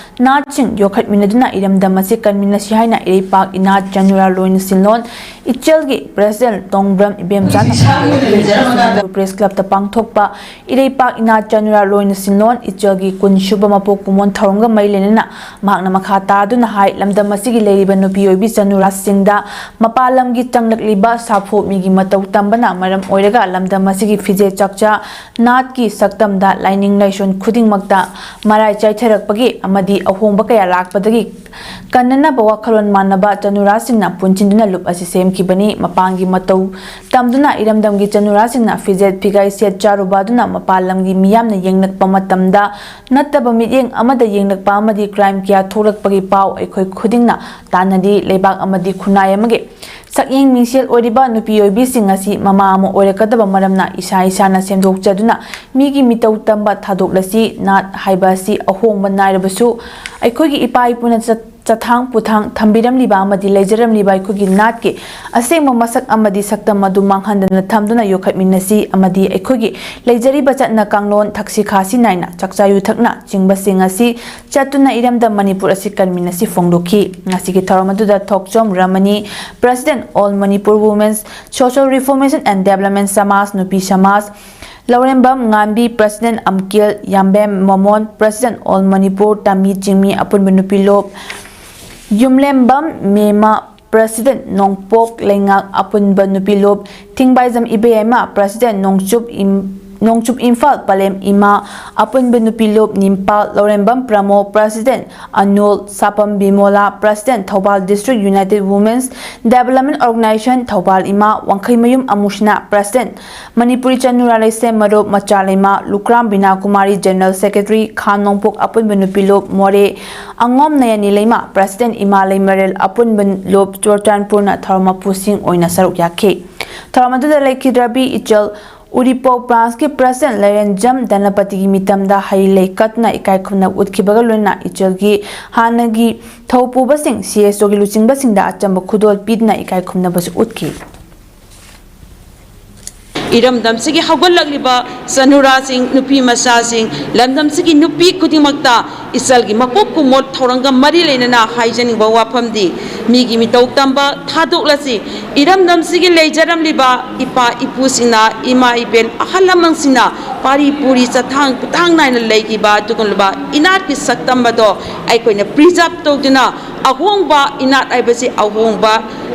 ꯅꯥꯠꯁꯤꯡ ꯌꯣꯛꯈꯠꯃꯤꯟꯅꯗꯨꯅ ꯏꯔꯝꯗꯝ ꯑꯁꯤ ꯀꯟꯃꯤꯟꯅꯁꯤ ꯍꯥꯏꯅ ꯏꯔꯩꯄꯥꯛ ꯏꯅꯥꯠ ꯆꯅꯨꯔꯥ ꯂꯣꯏꯅ ꯁꯤꯟꯂꯣꯟ ꯏꯆꯦꯜꯒꯤ ꯄ꯭ꯔꯦꯁꯤꯗꯦꯟꯠ ꯇꯣꯡꯕ꯭ꯔꯝ ꯏꯕꯦꯝꯆꯥꯅ ꯄ꯭ꯔꯦꯁ ꯀ꯭ꯂꯕꯇ ꯄꯥꯡꯊꯣꯛꯄ ꯏꯔꯩꯄꯥꯛ ꯏꯅꯥꯠ ꯆꯅꯨꯔꯥ ꯂꯣꯏꯅ ꯁꯤꯟꯂꯣꯟ ꯏꯆꯦꯜꯒꯤ ꯀꯨꯟ ꯁꯨꯕ ꯃꯄꯣꯛ ꯀꯨꯝꯑꯣꯟ ꯊꯧꯔꯝꯒ ꯃꯔꯤ ꯂꯩꯅꯅ ꯃꯍꯥꯛꯅ ꯃꯈꯥ ꯇꯥꯗꯨꯅ ꯍꯥꯏ, ꯂꯝꯗꯝ ꯑꯁꯤꯒꯤ ꯂꯩꯔꯤꯕ ꯅꯨꯄꯤ ꯑꯣꯏꯕꯤ ꯆꯅꯨꯔꯥꯁꯤꯡꯗ ꯃꯄꯥꯟ ꯂꯝꯒꯤ ꯆꯪꯂꯛꯂꯤꯕ ꯁꯥꯐꯨ ꯃꯤꯒꯤ ꯃꯇꯧ ꯇꯝꯕ ꯃꯔꯝ ꯑꯣꯏꯔꯒ ꯂꯝꯗꯝ ꯑꯁꯤꯒꯤ ꯐꯤꯖꯦꯠ ꯆꯥꯛꯆꯥ, ꯅꯥꯠꯀꯤ ꯁꯛꯇꯝꯗ ꯂꯥꯏꯅꯤꯡ ꯂꯥꯏꯁꯣꯟ ꯈꯨꯗꯤꯡꯃꯛꯇ ꯃꯔꯥꯏ ꯆꯥꯏꯊꯔꯛꯄꯒꯤ ꯑꯃꯗꯤ ꯑꯍꯣꯡꯕ ꯀꯌꯥ ꯂꯥꯛꯄꯗꯒꯤ ꯀꯟꯅꯅꯕ ꯋꯥꯈꯜꯂꯣꯟ ꯃꯥꯟꯅꯕ ꯆꯅꯨꯔꯥꯁꯤꯡꯅ ꯄꯨꯟꯁꯤꯟꯗꯨꯅ ꯂꯨꯞ ꯑꯁꯤ ꯁꯦꯝꯈꯤꯕꯅꯤ꯫ ꯃꯄꯥꯟꯒꯤ ꯃꯇꯧ ꯇꯝꯗꯨꯅ ꯏꯔꯝꯗꯝꯒꯤ ꯆꯅꯨꯔꯥꯁꯤꯡꯅ ꯐꯤꯖꯦꯠ ꯐꯤꯒꯥꯏ ꯁꯦꯠ ꯆꯥꯔꯨꯕ ꯑꯗꯨꯅ ꯃꯄꯥꯟ ꯂꯝꯒꯤ ꯃꯤꯌꯥꯝꯅ ꯌꯦꯡꯂꯛꯄ ꯃꯇꯝꯗ ꯅꯠꯇꯕ ꯃꯤꯠꯌꯦꯡ ꯑꯃꯗ ꯌꯦꯡꯂꯛꯄ ꯑꯃꯗꯤ ꯀ꯭ꯔꯥꯏꯝ ꯀꯌꯥ ꯊꯣꯛꯂꯛꯄꯒꯤ ꯄꯥꯎ ꯑꯩꯈꯣꯏ ꯈꯨꯗꯤꯡꯅ ꯇꯥꯟꯅꯔꯤ꯫ ꯂꯩꯕꯥꯛ ꯑꯃꯗꯤ ꯈꯨꯟꯅꯥꯏ ꯑꯃꯒꯤ ꯁꯛꯌꯦꯡ ꯃꯤꯡꯁꯦꯜ ꯑꯣꯏꯔꯤꯕ ꯅꯨꯄꯤ ꯑꯣꯏꯕꯤꯁꯤꯡ ꯑꯁꯤ ꯃꯃꯥ ꯑꯃ ꯑꯣꯏꯔꯛꯀꯗꯕ ꯃꯔꯝꯅ ꯏꯁꯥ ꯏꯁꯥꯅ ꯁꯦꯝꯗꯣꯛꯆꯗꯨꯅ ꯃꯤꯒꯤ ꯃꯤꯇꯧ ꯇꯝꯕ ꯊꯥꯗꯣꯛꯂꯁꯤ꯫ ꯅꯥꯠ ꯍꯥꯏꯕ ꯑꯁꯤ ꯑꯍꯣꯡꯕ ꯅꯥꯏꯔꯕꯁꯨ ꯑꯩꯈꯣꯏꯒꯤ ꯏꯄꯥ ꯏꯄꯨꯅ ꯆꯠ-, ꯆꯊꯥꯡ ꯄꯨꯊꯥꯡ ꯊꯝꯕꯤꯔꯝꯂꯤꯕ ꯑꯃꯗꯤ ꯂꯩꯖꯔꯝꯂꯤꯕ ꯑꯩꯈꯣꯏꯒꯤ ꯅꯥꯠꯀꯤ ꯑꯁꯦꯡꯕ ꯃꯁꯛ ꯑꯃꯗꯤ ꯁꯛꯇꯝ ꯑꯗꯨ ꯃꯥꯡꯍꯟꯗꯅ ꯊꯝꯗꯨꯅ ꯌꯣꯛꯈꯠꯃꯤꯟꯅꯁꯤ ꯑꯃꯗꯤ ꯑꯩꯈꯣꯏꯒꯤ ꯂꯩꯖꯔꯤꯕ ꯆꯠꯅ ꯀꯥꯡꯂꯣꯟ ꯊꯛꯁꯤ ꯈꯥꯁꯤ ꯅꯥꯏꯅ ꯆꯥꯛꯆꯥ ꯌꯨꯊꯛꯅ ꯆꯤꯡꯕꯁꯤꯡ ꯑꯁꯤ ꯆꯠꯇꯨꯅ ꯏꯔꯝꯗꯝ ꯃꯅꯤꯄꯨꯔ ꯑꯁꯤ ꯀꯟꯃꯤꯟꯅꯁꯤ ꯐꯣꯡꯗꯣꯛꯈꯤ꯫ ꯉꯁꯤꯒꯤ ꯊꯧꯔꯝ ꯑꯗꯨꯗ ꯊꯣꯛꯆꯣꯝ ꯔꯃꯅꯤ, President All Manipur Women's Social Reformation and Development ꯁꯃꯥꯖ, ꯅꯨꯄꯤ ꯁꯃꯥꯖ, ꯂꯧꯔꯦꯝꯕꯝ ꯉꯥꯟꯕꯤ, President ꯑꯝꯀꯤꯜ, ꯌꯥꯝꯕꯦꯝ ꯃꯣꯃꯣꯟ, President All Manipur ꯇꯥꯃꯤ ꯆꯤꯡꯃꯤ ꯑꯄꯨꯟꯕ ꯅꯨꯄꯤ ꯂꯣꯞ, ꯌꯨꯝꯂꯦꯝꯕꯝ ꯃꯦꯃ, President ꯅꯣꯡꯄꯣꯛ ꯂꯩꯉꯥꯛ ꯑꯄꯨꯟꯕ ꯅꯨꯄꯤ ꯂꯣꯞ, ꯊꯤꯡꯕꯥꯏꯖꯝ ꯏꯕꯦꯝꯃ, President ꯅꯣꯡꯆꯨꯞ ꯏꯝ-, ꯅꯣꯡꯆꯨꯞ ꯏꯝꯐꯥꯜ ꯄꯂꯦꯝ ꯏꯃꯥ ꯑꯄꯨꯟꯕ ꯅꯨꯄꯤ ꯂꯣꯞ, ꯅꯤꯝꯄꯥꯜ ꯂꯧꯔꯦꯝꯕꯝ ꯄ꯭ꯔꯃꯣ, President ꯑꯅꯣꯜ, ꯁꯥꯄꯝ ꯕꯤꯃꯣꯂꯥ, President Thoubal District United Women's Development Organization Thoubal ꯏꯃꯥ, ꯋꯥꯡꯈꯩꯃꯌꯨꯝ ꯑꯃꯨꯁꯅꯥ, President ꯃꯅꯤꯄꯨꯔꯤ ꯆꯅꯨꯔꯥ ꯂꯩꯁꯦꯝ ꯃꯔꯨꯞ, ꯃꯆꯥ ꯂꯩꯃ ꯂꯨꯀ꯭ꯔꯥꯝ ꯕꯤꯅꯥ ꯀꯨꯃꯥꯔꯤ, General Secretary ꯈꯥ ꯅꯣꯡꯄꯣꯛ ꯑꯄꯨꯟꯕ ꯅꯨꯄꯤ ꯂꯣꯞ ꯃꯣꯔꯦ, ꯑꯉꯣꯝ ꯅꯌꯅꯤ ꯂꯩꯃ, President ꯏꯃꯥ ꯂꯩꯃꯔꯦꯜ ꯑꯄꯨꯟꯕ ꯂꯣꯞ ꯆꯨꯔꯆꯥꯟꯄꯨꯔꯅ ꯊꯧꯔꯝ ꯃꯄꯨꯁꯤꯡ ꯑꯣꯏꯅ ꯁꯔꯨꯛ ꯌꯥꯈꯤ꯫ ꯊꯧꯔꯝ ꯑꯗꯨꯗ ꯂꯩꯈꯤꯗ꯭ꯔꯕꯤ ꯏꯆꯜ ꯎꯔꯤꯄꯣꯛ branchꯀꯤ President ꯂꯩꯔꯦꯟꯖꯝ ꯙꯅꯄꯇꯤꯒꯤ ꯃꯤꯇꯝꯗ ꯍꯩ ꯂꯩ ꯀꯠꯇꯨꯅ ꯏꯀꯥꯏ ꯈꯨꯝꯅꯕ ꯎꯠꯈꯤꯕꯒ ꯂꯣꯏꯅꯅ ꯏꯆꯜꯒꯤ ꯍꯥꯟꯅꯒꯤ ꯊꯧꯄꯨꯕꯁꯤꯡ, CSOꯒꯤ ꯂꯨꯆꯤꯡꯕꯁꯤꯡꯗ ꯑꯆꯝꯕ ꯈꯨꯗꯣꯜ ꯄꯤꯗꯨꯅ ꯏꯀꯥꯏ ꯈꯨꯝꯅꯕꯁꯨ ꯎꯠꯈꯤ꯫ ꯏꯔꯝꯗꯝꯁꯤꯒꯤ ꯍꯧꯒꯠꯂꯛꯂꯤꯕ ꯆꯅꯨꯔꯥꯁꯤꯡ, ꯅꯨꯄꯤ ꯃꯆꯥꯁꯤꯡ, ꯂꯝꯗꯝꯁꯤꯒꯤ ꯅꯨꯄꯤ ꯈꯨꯗꯤꯡꯃꯛꯇ ꯏꯆꯜꯒꯤ ꯃꯀꯨꯞ ꯀꯨꯃꯣꯠ ꯊꯧꯔꯝꯒ ꯃꯔꯤ ꯂꯩꯅꯅ ꯍꯥꯏꯖꯅꯤꯡꯕ ꯋꯥꯐꯝꯗꯤ, ꯃꯤꯒꯤ ꯃꯤꯇꯧ ꯇꯝꯕ ꯊꯥꯗꯣꯛꯂꯁꯤ꯫ ꯏꯔꯝꯗꯝꯁꯤꯒꯤ ꯂꯩꯖꯔꯝꯂꯤꯕ ꯏꯄꯥ ꯏꯄꯨꯁꯤꯡꯅ, ꯏꯃꯥ ꯏꯕꯦꯟ ꯑꯍꯜ ꯂꯃꯟꯁꯤꯡꯅ ꯄꯥꯔꯤ ꯄꯨꯔꯤ ꯆꯊꯥꯡ ꯄꯨꯊꯥꯡ ꯅꯥꯏꯅ ꯂꯩꯈꯤꯕ ꯑꯗꯨꯒꯨꯝꯂꯕ ꯏꯅꯥꯠꯀꯤ ꯁꯛꯇꯝ ꯑꯗꯣ ꯑꯩꯈꯣꯏꯅ preserve ꯇꯧꯗꯨꯅ ꯑꯍꯣꯡꯕ ꯏꯅꯥꯠ ꯍꯥꯏꯕꯁꯤ ꯑꯍꯣꯡꯕ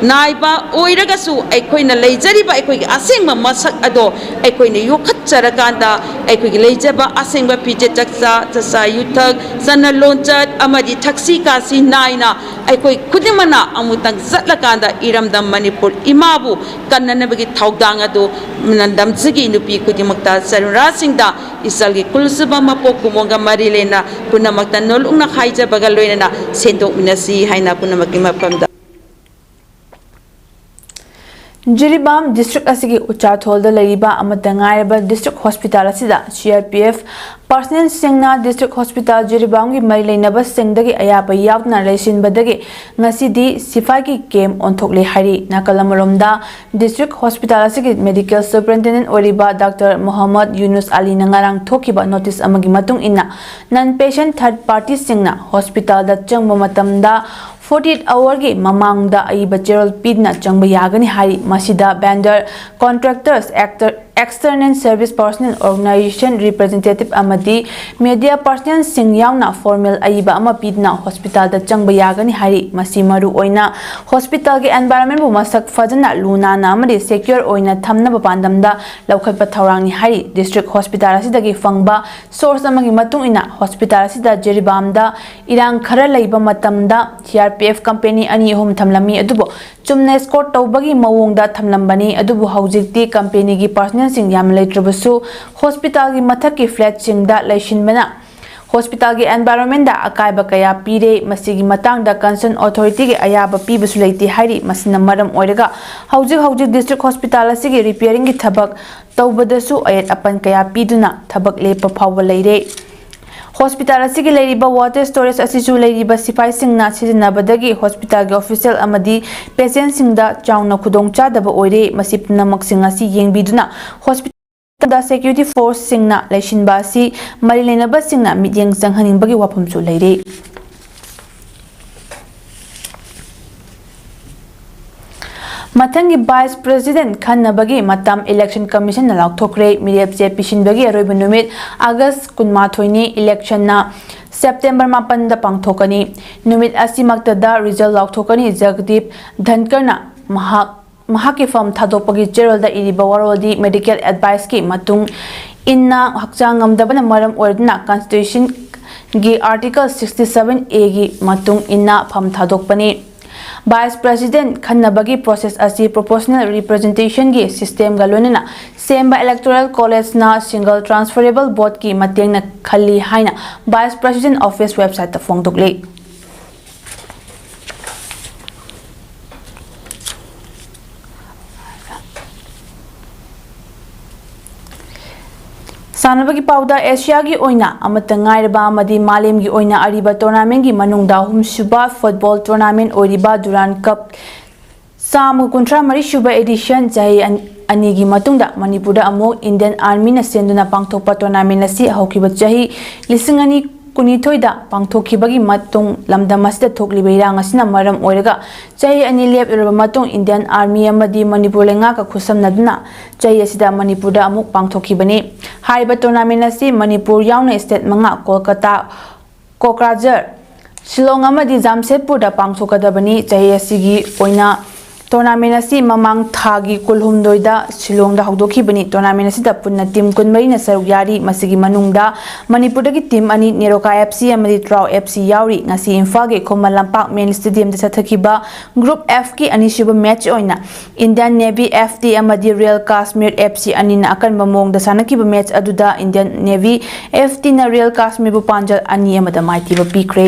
ꯅꯥꯏꯕ ꯑꯣꯏꯔꯒꯁꯨ, ꯑꯩꯈꯣꯏꯅ ꯂꯩꯖꯔꯤꯕ ꯑꯩꯈꯣꯏꯒꯤ ꯑꯁꯦꯡꯕ ꯃꯁꯛ ꯑꯗꯣ ꯑꯩꯈꯣꯏꯅ ꯌꯣꯛꯈꯠꯆꯔꯀꯥꯟꯗ, ꯑꯩꯈꯣꯏꯒꯤ ꯂꯩꯖꯕ ꯑꯁꯦꯡꯕ ꯐꯤꯖꯦꯠ ꯆꯛꯆꯥ, ꯆꯥꯛꯆꯥ ꯌꯨꯊꯛ, ꯆꯠꯅ ꯂꯣꯟꯆꯠ ꯑꯃꯗꯤ ꯊꯛꯁꯤ ꯈꯥꯁꯤ ꯅꯥꯏꯅ ꯑꯩꯈꯣꯏ ꯈꯨꯗꯤꯡꯃꯛꯅ ꯑꯃꯨꯛꯇꯪ ꯆꯠꯂꯀꯥꯟꯗ ꯏꯔꯝꯗꯝ ꯃꯅꯤꯄꯨꯔ ꯏꯃꯥꯕꯨ ꯀꯟꯅꯅꯕꯒꯤ ꯊꯧꯗꯥꯡ ꯑꯗꯨ ꯅꯝꯗꯝꯁꯤꯒꯤ ꯅꯨꯄꯤ ꯈꯨꯗꯤꯡꯃꯛꯇ, ꯆꯔꯨꯔꯥꯁꯤꯡꯗ, ꯏꯆꯜꯒꯤ ꯀꯨꯟꯁꯨꯕ ꯃꯄꯣꯛ ꯀꯨꯝꯑꯣꯟꯒ ꯃꯔꯤ ꯂꯩꯅ ꯄꯨꯝꯅꯃꯛꯇ ꯅꯣꯜꯂꯨꯛꯅ ꯍꯥꯏꯖꯕꯒ ꯂꯣꯏꯅꯅ ꯁꯦꯟꯗꯣꯛꯃꯤꯟꯅꯁꯤ ꯍꯥꯏꯅ ꯄꯨꯝꯅꯃꯛꯀꯤ ꯃꯐꯝꯗ ꯖꯤꯔꯤꯕꯥꯝ ꯗꯤꯁꯇ꯭ꯔꯤꯛ ꯑꯁꯤꯒꯤ ꯎꯆꯥꯊꯣꯜꯗ ꯂꯩꯔꯤꯕ ꯑꯃꯠꯇ ꯉꯥꯏꯔꯕ ꯗꯤꯁꯇ꯭ꯔꯤꯛ ꯍꯣꯁꯄꯤꯇꯥꯜ ꯑꯁꯤꯗ ꯁꯤ ꯑꯥꯔ ꯄꯤ ꯑꯦꯐ ꯄꯥꯔꯁꯅꯦꯜꯁꯤꯡꯅ ꯗꯤꯁꯇ꯭ꯔꯤꯛ ꯍꯣꯁꯄꯤꯇꯥꯜ ꯖꯤꯔꯤꯕꯥꯝꯒꯤ ꯃꯔꯤ ꯂꯩꯅꯕꯁꯤꯡꯗꯒꯤ ꯑꯌꯥꯕ ꯌꯥꯎꯗꯅ ꯂꯩꯁꯤꯟꯕꯗꯒꯤ ꯉꯁꯤꯗꯤ ꯁꯤꯐꯥꯏꯒꯤ ꯀꯦꯝ ꯑꯣꯟꯊꯣꯛꯂꯦ ꯍꯥꯏꯔꯤ꯫ ꯅꯥꯀꯜ ꯑꯃꯔꯣꯝꯗ, ꯗꯤꯁꯇ꯭ꯔꯤꯛ ꯍꯣꯁꯄꯤꯇꯥꯜ ꯑꯁꯤꯒꯤ ꯃꯦꯗꯤꯀꯦꯜ ꯁꯨꯄꯔꯤꯟꯇꯦꯟꯗꯦꯟꯠ ꯑꯣꯏꯔꯤꯕ ꯗꯥꯛꯇꯔ ꯃꯣꯍꯝꯃꯗ ꯌꯨꯅꯨꯁ ꯑꯂꯤꯅ ꯉꯔꯥꯡ ꯊꯣꯛꯈꯤꯕ ꯅꯣꯇꯤꯁ ꯑꯃꯒꯤ ꯃꯇꯨꯡ ꯏꯟꯅ, ꯅꯟ ꯄꯦꯁꯦꯟꯠ ꯊꯥꯔꯗ ꯄꯥꯔꯇꯤꯁꯤꯡꯅ ꯍꯣꯁꯄꯤꯇꯥꯜꯗ ꯆꯪꯕ ꯃꯇꯝꯗ ꯐꯣꯔꯇꯤ ꯑꯩꯠ ꯑꯋꯥꯔꯒꯤ ꯃꯃꯥꯡꯗ ꯑꯏꯕ ꯆꯦꯔꯣꯜ ꯄꯤꯗꯨꯅ ꯆꯪꯕ ꯌꯥꯒꯅꯤ ꯍꯥꯏꯔꯤ꯫ ꯃꯁꯤꯗ vendor, contractors, external service personnel, organization representative ꯑꯃꯗꯤ ꯃꯦꯗꯤꯌꯥ ꯄꯔꯁꯅꯦꯜꯁꯤꯡ ꯌꯥꯎꯅ ꯐꯣꯔꯃꯦꯜ ꯑꯏꯕ ꯑꯃ ꯄꯤꯗꯨꯅ ꯍꯣꯁꯄꯤꯇꯥꯜꯗ ꯆꯪꯕ ꯌꯥꯒꯅꯤ ꯍꯥꯏꯔꯤ꯫ ꯃꯁꯤ ꯃꯔꯨ ꯑꯣꯏꯅ ꯍꯣꯁꯄꯤꯇꯥꯜꯒꯤ ꯑꯦꯟꯚꯥꯏꯔꯣꯟꯃꯦꯟꯕꯨ ꯃꯁꯛ ꯐꯖꯅ, ꯂꯨ ꯅꯥꯟꯅ ꯑꯃꯗꯤ ꯁꯦꯀ꯭ꯌꯣꯔ ꯑꯣꯏꯅ ꯊꯝꯅꯕ ꯄꯥꯟꯗꯝꯗ ꯂꯧꯈꯠꯄ ꯊꯧꯔꯥꯡꯅꯤ ꯍꯥꯏꯔꯤ꯫ ꯗꯤꯁꯇ꯭ꯔꯤꯛ ꯍꯣꯁꯄꯤꯇꯥꯜ ꯑꯁꯤꯗꯒꯤ ꯐꯪꯕ ꯁꯣꯔꯁ ꯑꯃꯒꯤ ꯃꯇꯨꯡ ꯏꯟꯅ, ꯍꯣꯁꯄꯤꯇꯥꯜ ꯑꯁꯤꯗ ꯖꯤꯔꯤꯕꯥꯝꯗ ꯏꯔꯥꯡ ꯈꯔ ꯂꯩꯕ ꯃꯇꯝꯗ ꯁꯤ ꯑꯥꯔ ꯄꯤ ꯑꯦꯐ ꯀꯝꯄꯦꯅꯤ ꯑꯅꯤ ꯑꯍꯨꯝ ꯊꯝꯂꯝꯃꯤ, ꯑꯗꯨꯕꯨ ꯆꯨꯝꯅ ꯑꯦꯁꯀꯣꯔꯠ ꯇꯧꯕꯒꯤ ꯃꯑꯣꯡꯗ ꯊꯝꯂꯝꯕꯅꯤ꯫ ꯑꯗꯨꯕꯨ ꯍꯧꯖꯤꯛꯇꯤ ꯀꯝꯄꯦꯅꯤꯒꯤ ꯄꯔꯁꯅꯦꯜꯁꯤꯡ ꯌꯥꯝꯅ ꯂꯩꯇ꯭ꯔꯕꯁꯨ, ꯍꯣꯁꯄꯤꯇꯥꯜꯒꯤ ꯃꯊꯛꯀꯤ ꯐ꯭ꯂꯦꯠꯁꯤꯡꯗ ꯂꯩꯁꯤꯟꯕꯅ ꯍꯣꯁꯄꯤꯇꯥꯜꯒꯤ ꯑꯦꯟꯚꯥꯏꯔꯣꯟꯃꯦꯟꯗ ꯑꯀꯥꯏꯕ ꯀꯌꯥ ꯄꯤꯔꯦ꯫ ꯃꯁꯤꯒꯤ ꯃꯇꯥꯡꯗ ꯀꯟꯁꯔꯟ ꯑꯣꯊꯣꯔꯤꯇꯤꯒꯤ ꯑꯌꯥꯕ ꯄꯤꯕꯁꯨ ꯂꯩꯇꯦ ꯍꯥꯏꯔꯤ꯫ ꯃꯁꯤꯅ ꯃꯔꯝ ꯑꯣꯏꯔꯒ ꯍꯧꯖꯤꯛ ꯍꯧꯖꯤꯛ ꯗꯤꯁꯇ꯭ꯔꯤꯛ ꯍꯣꯁꯄꯤꯇꯥꯜ ꯑꯁꯤꯒꯤ ꯔꯤꯄꯤꯌꯥꯔꯤꯡꯒꯤ ꯊꯕꯛ ꯇꯧꯕꯗꯁꯨ ꯑꯌꯦꯠ ꯑꯄꯟ ꯀꯌꯥ ꯄꯤꯗꯨꯅ ꯊꯕꯛ ꯂꯦꯞꯄ ꯐꯥꯎꯕ ꯂꯩꯔꯦ꯫ ꯍꯣꯁꯄꯤꯇꯥꯜ ꯑꯁꯤꯒꯤ ꯂꯩꯔꯤꯕ ꯋꯥꯇꯔ ꯁ꯭ꯇꯣꯔꯦꯖ ꯑꯁꯤꯁꯨ ꯂꯩꯔꯤꯕ ꯁꯤꯐꯥꯏꯁꯤꯡꯅ ꯁꯤꯖꯤꯟꯅꯕꯗꯒꯤ ꯍꯣꯁꯄꯤꯇꯥꯜꯒꯤ ꯑꯣꯐꯤꯁꯤꯌꯦꯜ ꯑꯃꯗꯤ ꯄꯦꯁꯦꯟꯠꯁꯤꯡꯗ ꯆꯥꯎꯅ ꯈꯨꯗꯣꯡꯆꯥꯗꯕ ꯑꯣꯏꯔꯦ꯫ ꯃꯁꯤ ꯄꯨꯝꯅꯃꯛꯁꯤꯡ ꯑꯁꯤ ꯌꯦꯡꯕꯤꯗꯨꯅ ꯍꯣꯁꯄꯤꯇꯥꯜꯗ ꯁꯦꯀ꯭ꯌꯨꯔꯤꯇꯤ ꯐꯣꯔꯁꯁꯤꯡꯅ ꯂꯩꯁꯤꯟꯕ ꯑꯁꯤ ꯃꯔꯤ ꯂꯩꯅꯕꯁꯤꯡꯅ ꯃꯤꯠꯌꯦꯡ ꯆꯪꯍꯟꯅꯤꯡꯕꯒꯤ ꯋꯥꯐꯝꯁꯨ ꯂꯩꯔꯦ꯫ ꯃꯊꯪꯒꯤ ꯚꯥꯏꯁ ꯄ꯭ꯔꯦꯁꯤꯗꯦꯟꯠ ꯈꯟꯅꯕꯒꯤ ꯃꯇꯝ ꯏꯂꯦꯛꯁꯟ ꯀꯃꯤꯁꯟꯅ ꯂꯥꯎꯊꯣꯛꯈ꯭ꯔꯦ꯫ ꯃꯤꯔꯦꯞꯆꯦ ꯄꯤꯁꯤꯟꯕꯒꯤ ꯑꯔꯣꯏꯕ ꯅꯨꯃꯤꯠ ꯑꯥꯒꯁ ꯀꯨꯟꯃꯥꯊꯣꯏꯅꯤ꯫ ꯏꯂꯦꯛꯁꯟꯅ ꯁꯦꯞꯇꯦꯝꯕꯔ ꯃꯥꯄꯟꯗ ꯄꯥꯡꯊꯣꯛꯀꯅꯤ꯫ ꯅꯨꯃꯤꯠ ꯑꯁꯤꯃꯛꯇꯗ ꯔꯤꯖꯜ ꯂꯥꯎꯊꯣꯛꯀꯅꯤ꯫ ꯖꯒꯗꯤꯞ ꯙꯟꯀꯔꯅ ꯃꯍꯥꯛ ꯃꯍꯥꯛꯀꯤ ꯐꯝ ꯊꯥꯗꯣꯛꯄꯒꯤ ꯆꯦꯔꯣꯜꯗ ꯏꯔꯤꯕ ꯋꯥꯔꯣꯜꯗꯤ ꯃꯦꯗꯤꯀꯦꯜ ꯑꯦꯗꯚꯥꯏꯁꯀꯤ ꯃꯇꯨꯡ ꯏꯟꯅ ꯍꯛꯆꯥꯡ ꯉꯝꯗꯕꯅ ꯃꯔꯝ ꯑꯣꯏꯗꯨꯅ ꯀꯟꯁꯇꯤꯇ꯭ꯌꯨꯁꯟꯒꯤ ꯑꯥꯔꯇꯤꯀꯜ sixty seven A ꯒꯤ ꯃꯇꯨꯡ ꯏꯟꯅ ꯐꯝ ꯊꯥꯗꯣꯛꯄꯅꯤ꯫ ꯚꯥꯏꯁ ꯄ꯭ꯔꯦꯁꯤꯗꯦꯟꯠ ꯈꯟꯅꯕꯒꯤ ꯄ꯭ꯔꯣꯁꯦꯁ ꯑꯁꯤ ꯄ꯭ꯔꯣꯄꯣꯔꯁꯅꯦꯜ ꯔꯤꯄ꯭ꯔꯖꯦꯟꯇꯦꯁꯟꯒꯤ ꯁꯤꯁꯇꯦꯝꯒ ꯂꯣꯏꯅꯅ ꯁꯦꯝꯕ ꯏꯂꯦꯛꯇꯣꯔꯦꯜ ꯀꯣꯂꯦꯖꯅ ꯁꯤꯡꯒꯜ ꯇ꯭ꯔꯥꯟꯁꯐꯔꯦꯕꯜ ꯚꯣꯠꯀꯤ ꯃꯇꯦꯡꯅ ꯈꯜꯂꯤ ꯍꯥꯏꯅ ꯚꯥꯏꯁ ꯄ꯭ꯔꯦꯁꯤꯗꯦꯟꯠ ꯑꯣꯐꯤꯁ ꯋꯦꯕꯁꯥꯏꯠꯇ ꯐꯣꯡꯗꯣꯛꯂꯤ꯫ ꯁꯥꯟꯅꯕꯒꯤ ꯄꯥꯎꯗ, ꯑꯦꯁꯤꯌꯥꯒꯤ ꯑꯣꯏꯅ ꯑꯃꯠꯇ ꯉꯥꯏꯔꯕ ꯑꯃꯗꯤ ꯃꯥꯂꯦꯝꯒꯤ ꯑꯣꯏꯅ ꯑꯔꯤꯕ ꯇꯣꯔꯅꯥꯃꯦꯟꯒꯤ ꯃꯅꯨꯡꯗ ꯑꯍꯨꯝꯁꯨꯕ ꯐꯨꯠꯕꯣꯜ ꯇꯣꯔꯅꯥꯃꯦꯟ ꯑꯣꯏꯔꯤꯕ ꯗꯨꯔꯥꯟ ꯀꯞ ꯆꯥꯝꯃ ꯀꯨꯟꯊ꯭ꯔꯥ ꯃꯔꯤ ꯁꯨꯕ ꯑꯦꯗꯤꯁꯟ ꯆꯍꯤ ꯑꯟ-, ꯑꯅꯤꯒꯤ ꯃꯇꯨꯡꯗ ꯃꯅꯤꯄꯨꯔꯗ ꯑꯃꯨꯛ ꯏꯟꯗꯤꯌꯟ ꯑꯥꯔꯃꯤꯅ ꯁꯦꯝꯗꯨꯅ ꯄꯥꯡꯊꯣꯛꯄ ꯇꯣꯔꯅꯥꯃꯦꯟ ꯑꯁꯤ ꯍꯧꯈꯤꯕ ꯆꯍꯤ ꯂꯤꯁꯤꯡ ꯑꯅꯤ ꯀꯨꯟꯅꯤꯊꯣꯏꯗ ꯄꯥꯡꯊꯣꯛꯈꯤꯕꯒꯤ ꯃꯇꯨꯡ ꯂꯝꯗꯝ ꯑꯁꯤꯗ ꯊꯣꯛꯂꯤꯕ ꯏꯔꯥꯡ ꯑꯁꯤꯅ ꯃꯔꯝ ꯑꯣꯏꯔꯒ ꯆꯍꯤ ꯑꯅꯤ ꯂꯦꯞꯂꯨꯔꯕ ꯃꯇꯨꯡ ꯏꯟꯗꯤꯌꯟ ꯑꯥꯔꯃꯤ ꯑꯃꯗꯤ ꯃꯅꯤꯄꯨꯔ ꯂꯩꯉꯥꯛꯀ ꯈꯨꯠꯁꯝꯅꯗꯨꯅ ꯆꯍꯤ ꯑꯁꯤꯗ ꯃꯅꯤꯄꯨꯔꯗ ꯑꯃꯨꯛ ꯄꯥꯡꯊꯣꯛꯈꯤꯕꯅꯤ꯫ ꯍꯥꯏꯔꯤꯕ ꯇꯣꯔꯅꯥꯃꯦꯟ ꯑꯁꯤ ꯃꯅꯤꯄꯨꯔ ꯌꯥꯎꯅ ꯁ꯭ꯇꯦꯠ ꯃꯉꯥ, ꯀꯣꯜꯀꯇꯥ, ꯀꯣꯀ꯭ꯔꯥꯖꯔ, ꯁꯤꯂꯣꯡ ꯑꯃꯗꯤ ꯖꯥꯝꯁꯦꯗꯄꯨꯔꯗ ꯄꯥꯡꯊꯣꯛꯀꯗꯕꯅꯤ꯫ ꯆꯍꯤ ꯑꯁꯤꯒꯤ ꯑꯣꯏꯅ ꯇꯣꯔꯅꯥꯃꯦꯟ ꯑꯁꯤ ꯃꯃꯥꯡ ꯊꯥꯒꯤ ꯀꯨꯟꯍꯨꯝꯗꯣꯏꯗ ꯁꯤꯂꯣꯡꯗ ꯍꯧꯗꯣꯛꯈꯤꯕꯅꯤ꯫ ꯇꯣꯔꯅꯥꯃꯦꯟ ꯑꯁꯤꯗ ꯄꯨꯟꯅ ꯇꯤꯝ ꯀꯨꯟꯃꯔꯤꯅ ꯁꯔꯨꯛ ꯌꯥꯔꯤ꯫ ꯃꯁꯤꯒꯤ ꯃꯅꯨꯡꯗ ꯃꯅꯤꯄꯨꯔꯗꯒꯤ ꯇꯤꯝ ꯑꯅꯤ, ꯅꯦꯔꯣꯀꯥ F C ꯑꯃꯗꯤ ꯇ꯭ꯔꯥꯎ F C ꯌꯥꯎꯔꯤ꯫ ꯉꯁꯤ ꯏꯝꯐꯥꯜꯒꯤ ꯈꯨꯃꯟ ꯂꯝꯄꯥꯛ ꯃꯦꯟ ꯁ꯭ꯇꯦꯗꯤꯌꯝꯗ ꯆꯠꯊꯈꯤꯕ ꯒ꯭ꯔꯨꯞ F ꯀꯤ ꯑꯅꯤꯁꯨꯕ ꯃꯦꯠꯆ ꯑꯣꯏꯅ ꯏꯟꯗꯤꯌꯟ ꯅꯦꯚꯤ F T ꯑꯃꯗꯤ ꯔꯤꯌꯦꯜ ꯀꯥꯁꯃꯤꯔ F C ꯑꯅꯤꯅ ꯑꯀꯟꯕ ꯃꯑꯣꯡꯗ ꯁꯥꯟꯅꯈꯤꯕ ꯃꯦꯠꯆ ꯑꯗꯨꯗ ꯏꯟꯗꯤꯌꯟ ꯅꯦꯚꯤ F T ꯅ ꯔꯤꯌꯦꯜ ꯀꯥꯁꯃꯤꯔꯕꯨ ꯄꯥꯟꯖꯜ ꯑꯅꯤ ꯑꯃꯗ ꯃꯥꯏꯊꯤꯕ ꯄꯤꯈ꯭ꯔꯦ꯫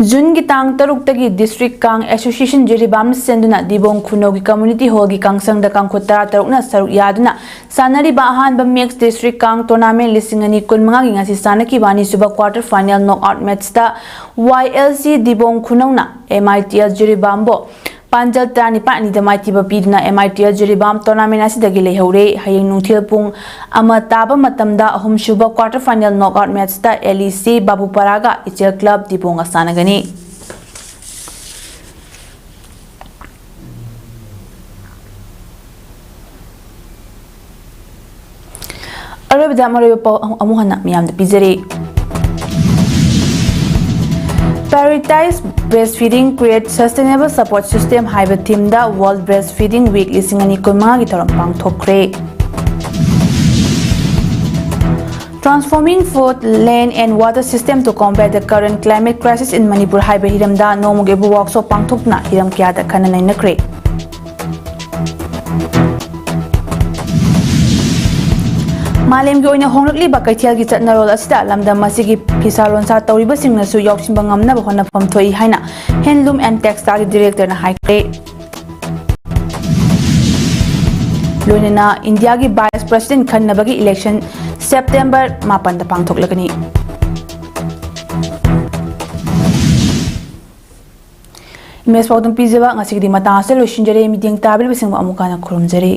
ꯖꯨꯟꯒꯤ ꯇꯥꯡ ꯇꯔꯨꯛꯇꯒꯤ ꯗꯤꯁꯇ꯭ꯔꯤꯛ ꯀꯥꯡ ꯑꯦꯁꯣꯁꯤꯌꯦꯁꯟ ꯖꯤꯔꯤꯕꯥꯝꯅ ꯁꯦꯝꯗꯨꯅ ꯗꯤꯕꯣꯡ ꯈꯨꯅꯧꯒꯤ ꯀꯝꯃ꯭ꯌꯨꯅꯤꯇꯤ ꯍꯣꯜꯒꯤ ꯀꯥꯡꯁꯪꯗ ꯀꯥꯡꯈꯨ ꯇꯔꯥꯇꯔꯨꯛꯅ ꯁꯔꯨꯛ ꯌꯥꯗꯨꯅ ꯁꯥꯟꯅꯔꯤꯕ ꯑꯍꯥꯟꯕ ꯃꯤꯛꯁ ꯗꯤꯁꯇ꯭ꯔꯤꯛ ꯀꯥꯡ ꯇꯣꯔꯅꯥꯃꯦꯟ ꯂꯤꯁꯤꯡ ꯑꯅꯤ ꯀꯨꯟꯃꯉꯥꯒꯤ ꯉꯁꯤ ꯁꯥꯟꯅꯈꯤꯕ ꯑꯅꯤꯁꯨꯕ ꯀ꯭ꯋꯥꯔꯇꯔ ꯐꯥꯏꯅꯦꯜ ꯅꯣꯛ ꯑꯥꯎꯠ ꯃꯦꯠꯆꯇ Y L C ꯗꯤꯕꯣꯡ ꯈꯨꯅꯧꯅ M I T L ꯖꯤꯔꯤꯕꯥꯝꯕꯨ ꯄꯥꯟꯖꯜ ꯇꯔꯥꯅꯤꯄꯥꯟ ꯑꯅꯤꯗ ꯃꯥꯏꯊꯤꯕ ꯄꯤꯗꯨꯅ M I T L Jiribam tournament ꯑꯁꯤꯗꯒꯤ ꯂꯩꯍꯧꯔꯦ꯫ ꯍꯌꯦꯡ ꯅꯨꯡꯊꯤꯜ ꯄꯨꯡ ꯑꯃ ꯇꯥꯕ ꯃꯇꯝꯗ ꯑꯍꯨꯝꯁꯨꯕ ꯀ꯭ꯋꯥꯔꯇꯔ ꯐꯥꯏꯅꯦꯜ ꯅꯣꯛ ꯑꯥꯎꯠ ꯃꯦꯠꯆꯇ L E C ꯕꯥꯕꯨꯄꯥꯔꯥꯒ ꯏꯆꯦꯜ ꯀ꯭ꯂꯕ ꯗꯤꯕꯣꯡꯒ ꯁꯥꯟꯅꯒꯅꯤ꯫ ꯑꯔꯣꯏꯕꯗ ꯃꯔꯨꯑꯣꯏꯕ ꯄꯥꯎ ꯑꯃꯨꯛ ꯍꯟꯅ ꯃꯤꯌꯥꯝꯗ ꯄꯤꯖꯔꯤ꯫ Prioritize Breastfeeding, Create Sustainable Support System ꯍꯥꯏꯕ ꯊꯤꯝꯗ World Breastfeeding Week ꯂꯤꯁꯤꯡ ꯑꯅꯤ ꯀꯨꯟꯃꯉꯥꯒꯤ ꯊꯧꯔꯝ ꯄꯥꯡꯊꯣꯛꯈ꯭ꯔꯦ꯫ Transforming Food, Land and Water System to Combat the Current Climate Crisis in Manipur ꯍꯥꯏꯕ ꯍꯤꯔꯝꯗ ꯅꯣꯡꯃꯒꯤ ꯑꯣꯏꯕ ꯋꯥꯛꯁꯣꯞ ꯄꯥꯡꯊꯣꯛꯇꯨꯅ ꯍꯤꯔꯝ ꯀꯌꯥꯗ ꯈꯟꯅ ꯅꯩꯅꯈ꯭ꯔꯦ꯫ ꯃꯥꯂꯦꯝꯒꯤ ꯑꯣꯏꯅ ꯍꯣꯡꯂꯛꯂꯤꯕ ꯀꯩꯊꯦꯜꯒꯤ ꯆꯠꯅꯔꯣꯜ ꯑꯁꯤꯗ ꯂꯝꯗꯝ ꯑꯁꯤꯒꯤ ꯐꯤꯁꯥ ꯂꯣꯟꯁꯥ ꯇꯧꯔꯤꯕꯁꯤꯡꯅꯁꯨ ꯌꯥꯎꯁꯤꯟꯕ ꯉꯝꯅꯕ ꯍꯣꯠꯅꯐꯝ ꯊꯣꯛꯏ ꯍꯥꯏꯅ Handloom and Textileꯒꯤ directorꯅ ꯍꯥꯏꯈ꯭ꯔꯦ꯫ ꯂꯣꯏꯅꯅ ꯏꯟꯗꯤꯌꯥꯒꯤ vice president ꯈꯟꯅꯕꯒꯤ election September ꯃꯥꯄꯟꯗ ꯄꯥꯡꯊꯣꯛꯂꯒꯅꯤ꯫ ꯏꯃꯦꯖ ꯄꯥꯎꯗꯝ ꯄꯤꯖꯕ ꯉꯁꯤꯒꯤꯗꯤ ꯃꯇꯥꯡ ꯑꯁꯤꯗ ꯂꯣꯏꯁꯤꯟꯖꯔꯦ꯫ ꯃꯤꯠꯌꯦꯡ ꯇꯥꯕꯤꯔꯤꯕꯁꯤꯡꯕꯨ ꯑꯃꯨꯛ ꯍꯟꯅ ꯈꯨꯔꯨꯝꯖꯔꯤ꯫